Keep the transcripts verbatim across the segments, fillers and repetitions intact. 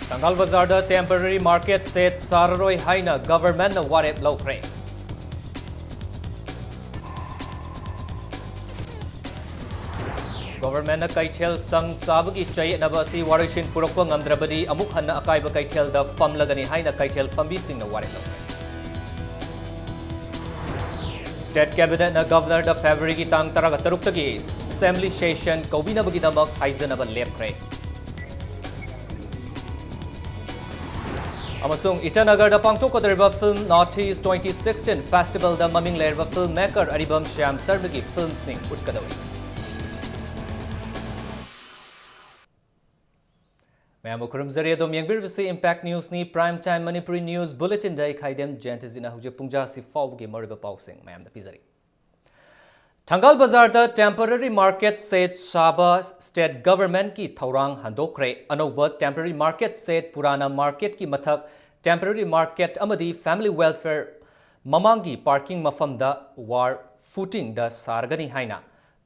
ꯊꯪꯒꯥꯜ ꯕꯖꯥꯔꯗ temporary market shed ꯁꯥꯔꯔꯣꯏ ꯍꯥꯏꯅ governmentꯅ ꯋꯥꯔꯦꯞ ꯂꯧꯈ꯭ꯔꯦ꯫ Governmentꯅ ꯀꯩꯊꯦꯜ ꯁꯪ ꯁꯥꯕꯒꯤ ꯆꯌꯦꯠꯅꯕ ꯑꯁꯤ ꯋꯥꯔꯣꯏꯁꯤꯟ ꯄꯨꯔꯛꯄ ꯉꯝꯗ꯭ꯔꯕꯗꯤ ꯑꯃꯨꯛ ꯍꯟꯅ ꯑꯀꯥꯏꯕ ꯀꯩꯊꯦꯜꯗ ꯐꯝꯂꯒꯅꯤ ꯍꯥꯏꯅ ꯀꯩꯊꯦꯜ ꯐꯝꯕꯤꯁꯤꯡꯅ ꯋꯥꯔꯦꯞ ꯂꯧꯈ꯭ꯔꯦ꯫ State Cabinetꯅ Governorꯗ Februaryꯒꯤ ꯇꯥꯡ ꯇꯔꯥꯇꯔꯨꯛꯇꯒꯤ Assembly session ꯀꯧꯕꯤꯅꯕꯒꯤꯗꯃꯛ ꯍꯥꯏꯖꯅꯕ ꯂꯦꯞꯈ꯭ꯔꯦ꯫ ꯑꯃꯁꯨꯡ ꯏꯇꯥꯅꯒꯔꯗ ꯄꯥꯡꯊꯣꯛꯀꯗꯧꯔꯤꯕ Film North East twenty sixteen festivalꯗ ꯃꯃꯤꯡ ꯂꯩꯔꯕ filmmaker ꯑꯔꯤꯕꯝ ꯁ꯭ꯌꯥꯝ ꯁꯔꯃꯒꯤ filmꯁꯤꯡ ꯎꯠꯀꯗꯧꯔꯤ꯫ ꯃꯌꯥꯝꯕꯨ ꯈꯨꯔꯨꯝꯖꯔꯤ꯫ ꯑꯗꯣꯝ ꯌꯦꯡꯕꯤꯔꯤꯕꯁꯤ Impact Newsꯅꯤ꯫ Prime Time Manipuri News Bulletinꯗ ꯑꯩ ꯈꯥꯏꯗꯦꯝ ꯖꯌꯟꯇꯖꯤꯠꯅ ꯍꯧꯖꯤꯛ ꯄꯨꯡꯖꯥꯁꯤ ꯐꯥꯎꯕꯒꯤ ꯃꯔꯨꯑꯣꯏꯕ ꯄꯥꯎꯁꯤꯡ ꯃꯌꯥꯝꯗ ꯄꯤꯖꯔꯤ꯫ ꯊꯪꯒꯥꯜ ꯕꯖꯥꯔꯗ temporary market shed ꯁꯥꯕ state governmentꯀꯤ ꯊꯧꯔꯥꯡ ꯍꯟꯗꯣꯛꯈ꯭ꯔꯦ꯫ ꯑꯅꯧꯕ temporary market shed ꯄꯨꯔꯥꯅ marketꯀꯤ ꯃꯊꯛ temporary market ꯑꯃꯗꯤ family welfare ꯃꯃꯥꯡꯒꯤ parking ꯃꯐꯝꯗ war footingꯗ ꯁꯥꯔꯒꯅꯤ ꯍꯥꯏꯅ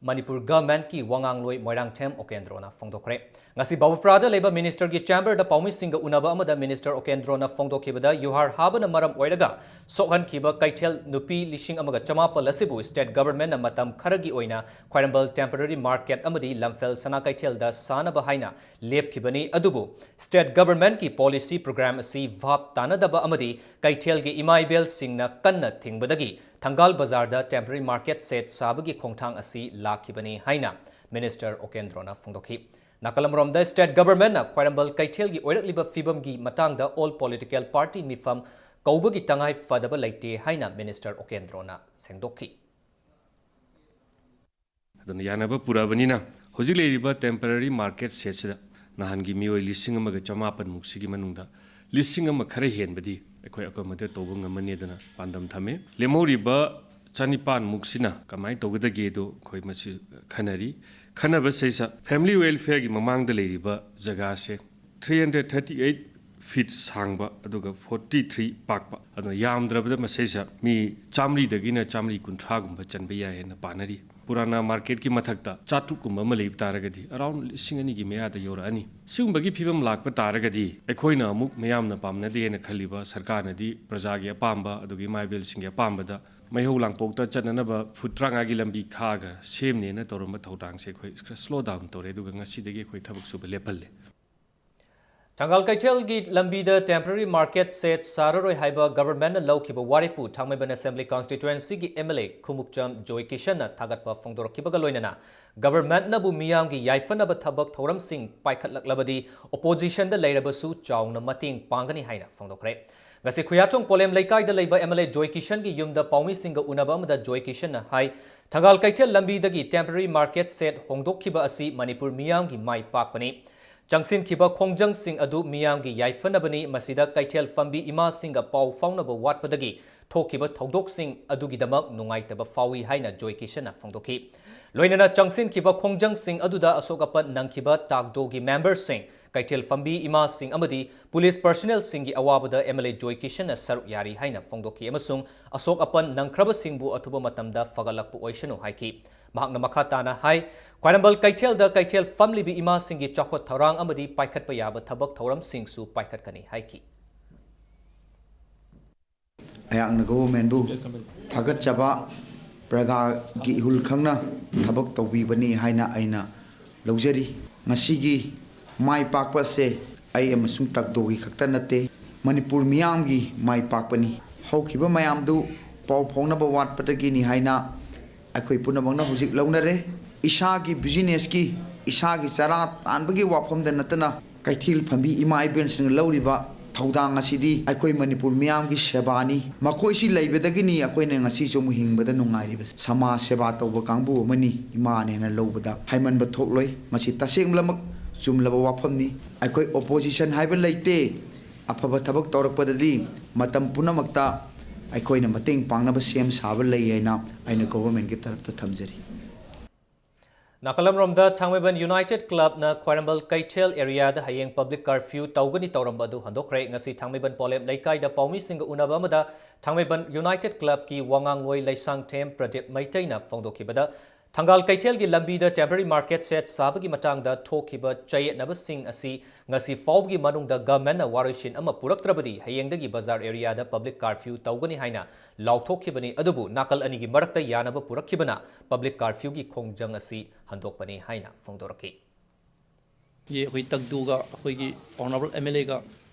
ꯃꯅꯤꯄꯨꯔ governmentꯀꯤ ꯋꯥꯉꯥꯡꯂꯣꯏ ꯃꯣꯏꯔꯥꯡꯊꯦꯝ ꯑꯣꯀꯦꯟꯗ꯭ꯔꯣꯅ ꯐꯣꯡꯗꯣꯛꯈ꯭ꯔꯦ꯫ ꯉꯁꯤ ꯕꯥꯕꯨꯄ꯭ꯔꯥꯗ ꯂꯩꯕ ministerꯒꯤ chamberꯗ ꯄꯥꯎꯃꯤꯁꯤꯡꯒ ꯎꯅꯕ ꯑꯃꯗ minister ꯑꯣꯀꯦꯟꯗ꯭ꯔꯣꯅ ꯐꯣꯡꯗꯣꯛꯈꯤꯕꯗ ꯌꯨꯍꯥꯔ ꯍꯥꯕꯅ ꯃꯔꯝ ꯑꯣꯏꯔꯒ ꯁꯣꯛꯍꯟꯈꯤꯕ ꯀꯩꯊꯦꯜ ꯅꯨꯄꯤ ꯂꯤꯁꯤꯡ ꯑꯃꯒ ꯆꯃꯥꯄꯜ ꯑꯁꯤꯕꯨ state governmentꯅ ꯃꯇꯝ ꯈꯔꯒꯤ ꯑꯣꯏꯅ ꯈ꯭ꯋꯥꯏꯔꯝꯕꯟ temporary market ꯑꯃꯗꯤ ꯂꯝꯐꯦꯜ ꯁꯅꯥ ꯀꯩꯊꯦꯜꯗ ꯁꯥꯅꯕ ꯍꯥꯏꯅ ꯂꯦꯞꯈꯤꯕꯅꯤ꯫ ꯑꯗꯨꯕꯨ state governmentꯀꯤ policy program ꯑꯁꯤ ꯚꯥꯞ ꯇꯥꯅꯗꯕ ꯑꯃꯗꯤ ꯀꯩꯊꯦꯜꯒꯤ ꯏꯃꯥ ꯏꯕꯦꯜꯁꯤꯡꯅ ꯀꯟꯅ ꯊꯤꯡꯕꯗꯒꯤ ꯊꯪꯒꯥꯜ ꯕꯖꯥꯔꯗ temporary market shed ꯁꯥꯕꯒꯤ ꯈꯣꯡꯊꯥꯡ ꯑꯁꯤ ꯂꯥꯛꯈꯤꯕꯅꯤ ꯍꯥꯏꯅ minister ꯑꯣꯀꯦꯟꯗ꯭ꯔꯣꯅ ꯐꯣꯡꯗꯣꯛꯈꯤ꯫ ꯅꯥꯀꯜ ꯑꯃꯔꯣꯝꯗ state governmentꯅ ꯈ꯭ꯋꯥꯏꯔꯝꯕꯟ ꯀꯩꯊꯦꯜꯒꯤ ꯑꯣꯏꯔꯛꯂꯤꯕ ꯐꯤꯕꯝꯒꯤ ꯃꯇꯥꯡꯗ all political party ꯃꯤꯐꯝ ꯀꯧꯕꯒꯤ ꯇꯉꯥꯏ ꯐꯗꯕ ꯂꯩꯇꯦ ꯍꯥꯏꯅ minister ꯑꯣꯀꯦꯟꯗ꯭ꯔꯣꯅ ꯁꯦꯡꯗꯣꯛꯈꯤ꯫ ꯑꯗꯨꯅ ꯌꯥꯅꯕ ꯄꯨꯔꯛꯑꯕꯅꯤꯅ ꯍꯧꯖꯤꯛ ꯂꯩꯔꯤꯕ temporary market shedꯁꯤꯗ ꯅꯍꯥꯟꯒꯤ ꯃꯤꯑꯣꯏ ꯂꯤꯁꯤꯡ ꯑꯃꯒ ꯆꯃꯥꯄꯟ ꯃꯨꯛꯁꯤꯒꯤ ꯃꯅꯨꯡꯗ ꯂꯤꯁꯤꯡ ꯑꯃ ꯈꯔ ꯍꯦꯟꯕꯗꯤ ꯑꯩꯈꯣꯏ accommodate ꯇꯧꯕ ꯉꯝꯃꯅꯤ ꯑꯗꯨꯅ ꯄꯥꯟꯗꯝ ꯊꯝꯃꯦ꯫ ꯂꯦꯝꯍꯧꯔꯤꯕ ꯆꯅꯤꯄꯥꯟ ꯃꯨꯛꯁꯤꯅ ꯀꯃꯥꯏꯅ ꯇꯧꯒꯗꯒꯦꯗꯣ ꯑꯩꯈꯣꯏ ꯃꯁꯤ ꯈꯟꯅꯔꯤ꯫ ꯈꯟꯅꯕꯁꯤꯗꯩꯁꯤꯗ family welfareꯒꯤ ꯃꯃꯥꯡꯗ ꯂꯩꯔꯤꯕ ꯖꯒꯥꯁꯦ three hundred thirty eight feet ꯁꯥꯡꯕ ꯑꯗꯨꯒ forty three ꯄꯥꯛꯄ, ꯑꯗꯨꯅ ꯌꯥꯝꯗ꯭ꯔꯕꯗ ꯃꯁꯤꯗꯩꯁꯤꯗ ꯃꯤ ꯆꯥꯝꯃꯔꯤꯗꯒꯤꯅ ꯆꯥꯝꯃꯔꯤ ꯀꯨꯟꯊ꯭ꯔꯥꯒꯨꯝꯕ ꯆꯟꯕ ꯌꯥꯏ ꯍꯥꯏꯅ ꯄꯥꯅꯔꯤ꯫ ꯄꯨꯔꯥꯅꯥ ꯃꯥꯔꯀꯦꯠꯀꯤ ꯃꯊꯛꯇ ꯆꯥꯇ꯭ꯔꯨꯛ ꯀꯨꯝꯕ ꯑꯃ ꯂꯩꯕ ꯇꯥꯔꯒꯗꯤ, ꯑꯔꯥꯎꯟ ꯂꯤꯁꯤꯡ ꯑꯅꯤꯒꯤ ꯃꯌꯥꯗ ꯌꯧꯔꯛꯑꯅꯤ꯫ ꯁꯤꯒꯨꯝꯕꯒꯤ ꯐꯤꯕꯝ ꯂꯥꯛꯄ ꯇꯥꯔꯒꯗꯤ, ꯑꯩꯈꯣꯏꯅ ꯑꯃꯨꯛ ꯃꯌꯥꯝꯅ ꯄꯥꯝꯅꯗꯦꯅ ꯈꯜꯂꯤꯕ ꯁꯔꯀꯥꯔꯅꯗꯤ ꯄ꯭ꯔꯖꯥꯒꯤ ꯑꯄꯥꯝꯕ, ꯑꯗꯨꯒ ꯏꯃꯥ ꯏꯕꯦꯜꯁꯤꯡꯒꯤ ꯑꯄꯥꯝꯕꯗ ꯃꯩꯍꯧ ꯂꯥꯡꯄꯣꯛꯇ ꯆꯠꯅꯅꯕ ꯐꯨꯠ ꯇꯔꯥꯃꯉꯥꯒꯤ ꯂꯝꯕꯤ ꯈꯥꯛꯑꯒ ꯁꯦꯝꯅꯦꯅ ꯇꯧꯔꯝꯕ ꯊꯧꯗꯥꯡꯁꯦ ꯑꯩꯈꯣꯏ ꯈꯔ ꯁ꯭ꯂꯣ ꯗꯥꯎꯟ ꯇꯧꯔꯦ, ꯑꯗꯨꯒ ꯉꯁꯤꯗꯒꯤ ꯑꯩꯈꯣꯏ ꯊꯕꯛ ꯁꯨꯕ ꯂꯦꯞꯍꯜꯂꯦ꯫ ꯊꯪꯒꯥꯜ ꯀꯩꯊꯦꯜꯒꯤ ꯂꯝꯕꯤꯗ temporary market shed ꯁꯥꯔꯔꯣꯏ ꯍꯥꯏꯕ ꯒꯚꯔꯟꯃꯦꯟꯠꯅ ꯂꯧꯈꯤꯕ ꯋꯥꯔꯦꯞꯄꯨ ꯊꯥꯡꯃꯩꯕꯟ assembly ꯀꯟꯁꯇꯤꯇ꯭ꯋꯦꯟꯁꯤꯒꯤ M L A Khumukcham ꯖꯣꯏ ꯀꯤꯁꯟꯅ ꯊꯥꯒꯠꯄ ꯐꯣꯡꯗꯣꯔꯛꯈꯤꯕꯒ ꯂꯣꯏꯅꯅ ꯒꯚꯔꯟꯃꯦꯟꯠꯅꯕꯨ ꯃꯤꯌꯥꯝꯒꯤ ꯌꯥꯏꯐꯅꯕ ꯊꯕꯛ ꯊꯧꯔꯝꯁꯤꯡ ꯄꯥꯏꯈꯠꯂꯛꯂꯕꯗꯤ ꯑꯣꯄꯣꯖꯤꯁꯟꯗ ꯂꯩꯔꯕꯁꯨ ꯆꯥꯎꯅ ꯃꯇꯦꯡ ꯄꯥꯡꯒꯅꯤ ꯍꯥꯏꯅ ꯐꯣꯡꯗꯣꯛꯈ꯭ꯔꯦ꯫ ꯉꯁꯤ ꯈꯨꯌꯥꯊꯣꯡ ꯄꯣꯂꯦꯝ ꯂꯩꯀꯥꯏꯗ ꯂꯩꯕ ꯑꯦꯝ ꯑꯦꯜ ꯑꯦ ꯖꯣꯏ ꯀꯤꯁꯟꯒꯤ ꯌꯨꯝꯗ ꯄꯥꯎꯃꯤꯁꯤꯡꯒ ꯎꯅꯕ ꯑꯃꯗ ꯖꯣꯏ ꯀꯤꯁꯟꯅ ꯍꯥꯏ, ꯊꯪꯒꯥꯜ ꯀꯩꯊꯦꯜ ꯂꯝꯕꯤꯗꯒꯤ temporary market shed ꯍꯣꯡꯗꯣꯛꯈꯤꯕ ꯑꯁꯤ ꯃꯅꯤꯄꯨꯔ ꯃꯤꯌꯥꯝꯒꯤ ꯃꯥꯏ ꯄꯥꯛꯄꯅꯤ꯫ ꯆꯪꯁꯤꯟꯈꯤꯕ ꯈꯣꯡꯖꯪꯁꯤꯡ ꯑꯗꯨ ꯃꯤꯌꯥꯝꯒꯤ ꯌꯥꯏꯐꯅꯕꯅꯤ꯫ ꯃꯁꯤꯗ ꯀꯩꯊꯦꯜ ꯐꯝꯕꯤ ꯏꯃꯥꯁꯤꯡꯒ ꯄꯥꯎ ꯐꯥꯎꯅꯕ ꯋꯥꯠꯄꯗꯒꯤ ꯊꯣꯛꯈꯤꯕ ꯊꯧꯗꯣꯛꯁꯤꯡ ꯑꯗꯨꯒꯤꯗꯃꯛ ꯅꯨꯡꯉꯥꯏꯇꯕ ꯐꯥꯎꯏ ꯍꯥꯏꯅ ꯖꯣꯏ ꯀꯤꯁꯟꯅ ꯐꯣꯡꯗꯣꯛꯈꯤ꯫ ꯂꯣꯏꯅꯅ ꯆꯪꯁꯤꯟꯈꯤꯕ ꯈꯣꯡꯖꯪꯁꯤꯡ ꯑꯗꯨꯗ ꯑꯁꯣꯛ ꯑꯄꯟ ꯅꯪꯈꯤꯕ ꯇꯥꯛꯗꯣꯒꯤ ꯃꯦꯝꯕꯔꯁꯤꯡ, ꯀꯩꯊꯦꯜ ꯐꯝꯕꯤ ꯏꯃꯥꯁꯤꯡ ꯑꯃꯗꯤ ꯄꯨꯂꯤꯁ ꯄꯔꯁꯅꯦꯜꯁꯤꯡꯒꯤ ꯑꯋꯥꯕꯗ ꯑꯦꯝ ꯑꯦꯜ ꯑꯦ ꯖꯣꯏ ꯀꯤꯁꯟꯅ ꯁꯔꯨꯛ ꯌꯥꯔꯤ ꯍꯥꯏꯅ ꯐꯣꯡꯗꯣꯛꯈꯤ ꯑꯃꯁꯨꯡ ꯑꯁꯣꯛ ꯑꯄꯟ ꯅꯪꯈ꯭ꯔꯕꯁꯤꯡꯕꯨ ꯑꯊꯨꯕ ꯃꯇꯝꯗ ꯐꯒꯠꯂꯛꯄ ꯑꯣꯏꯁꯅꯨ ꯍꯥꯏꯈꯤ꯫ ꯃꯍꯥꯛꯅ ꯃꯈꯥ ꯇꯥꯅ ꯍꯥꯏ, ꯈ꯭ꯋꯥꯏꯔꯝꯕꯟ ꯀꯩꯊꯦꯜꯗ ꯀꯩꯊꯦꯜ ꯐꯝꯂꯤꯕꯤ ꯏꯃꯥꯁꯤꯡꯒꯤ ꯆꯥꯎꯈꯠ ꯊꯧꯔꯥꯡ ꯑꯃꯗꯤ ꯄꯥꯏꯈꯠꯄ ꯌꯥꯕ ꯊꯕꯛ ꯊꯧꯔꯝꯁꯤꯡꯁꯨ ꯄꯥꯏꯈꯠꯀꯅꯤ ꯍꯥꯏꯈꯤ꯫ ꯑꯩꯍꯥꯛꯅ ꯒꯣꯚꯔꯟꯃꯦꯟꯕꯨ ꯊꯥꯒꯠꯆꯕ, ꯄ꯭ꯔꯖꯥꯒꯤ ꯏꯍꯨꯜ ꯈꯪꯅ ꯊꯕꯛ ꯇꯧꯕꯤꯕꯅꯤ ꯍꯥꯏꯅ ꯑꯩꯅ ꯂꯧꯖꯔꯤ꯫ ꯉꯁꯤꯒꯤ ꯃꯥꯏ ꯄꯥꯛꯄ ꯑꯁꯦ ꯑꯩ ꯑꯃꯁꯨꯡ ꯇꯥꯛꯗꯣꯒꯤ ꯈꯛꯇ ꯅꯠꯇꯦ, ꯃꯅꯤꯄꯨꯔ ꯃꯤꯌꯥꯝꯒꯤ ꯃꯥꯏ ꯄꯥꯛꯄꯅꯤ꯫ ꯍꯧꯈꯤꯕ ꯃꯌꯥꯝꯗꯨ ꯄꯥꯎ ꯐꯥꯎꯅꯕ ꯋꯥꯠꯄꯗꯒꯤꯅꯤ ꯍꯥꯏꯅ ꯑꯩꯈꯣꯏ ꯄꯨꯝꯅꯃꯛꯅ ꯍꯧꯖꯤꯛ ꯂꯧꯅꯔꯦ꯫ ꯏꯁꯥꯒꯤ ꯕꯤꯖꯤꯅꯦꯁꯀꯤ, ꯏꯁꯥꯒꯤ ꯆꯔꯥ ꯇꯥꯟꯕꯒꯤ ꯋꯥꯐꯝꯗ ꯅꯠꯇꯅ, ꯀꯩꯊꯦꯜ ꯐꯝꯕꯤ ꯏꯃꯥ ꯏꯕꯦꯜꯁꯤꯡꯅ ꯂꯧꯔꯤꯕ ꯊꯧꯗꯥꯡ ꯑꯁꯤꯗꯤ ꯑꯩꯈꯣꯏ ꯃꯅꯤꯄꯨꯔ ꯃꯤꯌꯥꯝꯒꯤ ꯁꯦꯕꯥꯅꯤ꯫ ꯃꯈꯣꯏꯁꯤ ꯂꯩꯕꯗꯒꯤꯅꯤ ꯑꯩꯈꯣꯏꯅ ꯉꯁꯤꯁꯨ ꯑꯃꯨꯛ ꯍꯤꯡꯕꯗ ꯅꯨꯡꯉꯥꯏꯔꯤꯕꯁꯤ꯫ ꯁꯃꯥꯖ ꯁꯦꯕꯥ ꯇꯧꯕ ꯀꯥꯡꯕꯨ ꯑꯃꯅꯤ꯫ ꯏꯃꯥꯅꯦꯅ ꯂꯧꯕꯗ ꯍꯥꯏꯃꯟꯕ ꯊꯣꯛꯂꯣꯏ꯫ ꯃꯁꯤ ꯇꯁꯦꯡꯂꯃꯛ ꯆꯨꯝꯂꯕ ꯋꯥꯐꯝꯅꯤ꯫ ꯑꯩꯈꯣꯏ ꯑꯣꯄꯣꯖꯤꯁꯟ ꯍꯥꯏꯕ ꯂꯩꯇꯦ꯫ ꯑꯐꯕ ꯊꯕꯛ ꯇꯧꯔꯛꯄꯗꯗꯤ ꯃꯇꯝ ꯄꯨꯝꯅꯃꯛꯇ ꯑꯩꯈꯣꯏꯅ ꯃꯇꯦꯡ ꯄꯥꯡꯅꯕ ꯁꯦꯝ ꯁꯥꯕ ꯂꯩ ꯍꯥꯏꯅ ꯑꯩꯅ ꯒꯣꯚꯔꯟꯃꯦꯟꯒꯤ ꯇꯔꯞꯇ ꯊꯝꯖꯔꯤ꯫ ꯅꯥꯀꯜ ꯑꯃꯔꯣꯝꯗ, ꯊꯥꯡꯃꯩꯕꯟ ꯌꯨꯅꯥꯏꯇꯦꯗ ꯀ꯭ꯂꯕꯅ ꯈ꯭ꯋꯥꯏꯔꯝꯕꯟ ꯀꯩꯊꯦꯜ ꯑꯦꯔꯤꯌꯥꯗ ꯍꯌꯦꯡ ꯄꯕ꯭ꯂꯤꯛ ꯀꯔꯐ꯭ꯌꯨ ꯇꯧꯒꯅꯤ ꯇꯧꯔꯝꯕ ꯑꯗꯨ ꯍꯟꯗꯣꯛꯈ꯭ꯔꯦ꯫ ꯉꯁꯤ ꯊꯥꯡꯃꯩꯕꯟ ꯄꯣꯂꯦꯝ ꯂꯩꯀꯥꯏꯗ ꯄꯥꯎꯃꯤꯁꯤꯡꯒ ꯎꯅꯕ ꯑꯃꯗ ꯊꯥꯡꯃꯩꯕꯟ ꯌꯨꯅꯥꯏꯇꯦꯗ ꯀ꯭ꯂꯕꯀꯤ ꯋꯥꯉꯥꯡꯂꯣꯏ ꯂꯩꯁꯥꯡꯊꯦꯝ ꯄ꯭ꯔꯗꯤꯞ ꯃꯩꯇꯩꯅ ꯐꯣꯡꯗꯣꯛꯈꯤꯕꯗ, ꯊꯪꯒꯥꯜ ꯀꯩꯊꯦꯜꯒꯤ ꯂꯝꯕꯤꯗ temporary market shed ꯁꯥꯕꯒꯤ ꯃꯇꯥꯡꯗ ꯊꯣꯛꯈꯤꯕ ꯆꯌꯦꯠꯅꯕꯁꯤꯡ ꯑꯁꯤ ꯉꯁꯤ ꯐꯥꯎꯕꯒꯤ ꯃꯅꯨꯡꯗ government ꯅ ꯋꯥꯔꯣꯏꯁꯤꯟ ꯑꯃ ꯄꯨꯔꯛꯇ꯭ꯔꯕꯗꯤ ꯍꯌꯦꯡꯗꯒꯤ ꯕꯖꯥꯔ area ꯗ public curfew ꯇꯧꯒꯅꯤ ꯍꯥꯏꯅ ꯂꯥꯎꯊꯣꯛꯈꯤꯕꯅꯤ꯫ ꯑꯗꯨꯕꯨ ꯅꯥꯀꯜ ꯑꯅꯤꯒꯤ ꯃꯔꯛꯇ ꯌꯥꯅꯕ ꯄꯨꯔꯛꯈꯤꯕꯅ public curfew ꯒꯤ ꯈꯣꯡꯖꯪ ꯑꯁꯤ ꯍꯟꯗꯣꯛꯄꯅꯤ ꯍꯥꯏꯅ ꯐꯣꯡꯗꯣꯔꯛꯈꯤ꯫ ꯑꯩꯈꯣꯏ ꯇꯒꯗꯨꯒ ꯑꯩꯈꯣꯏꯒꯤ Honourable M L A ꯒ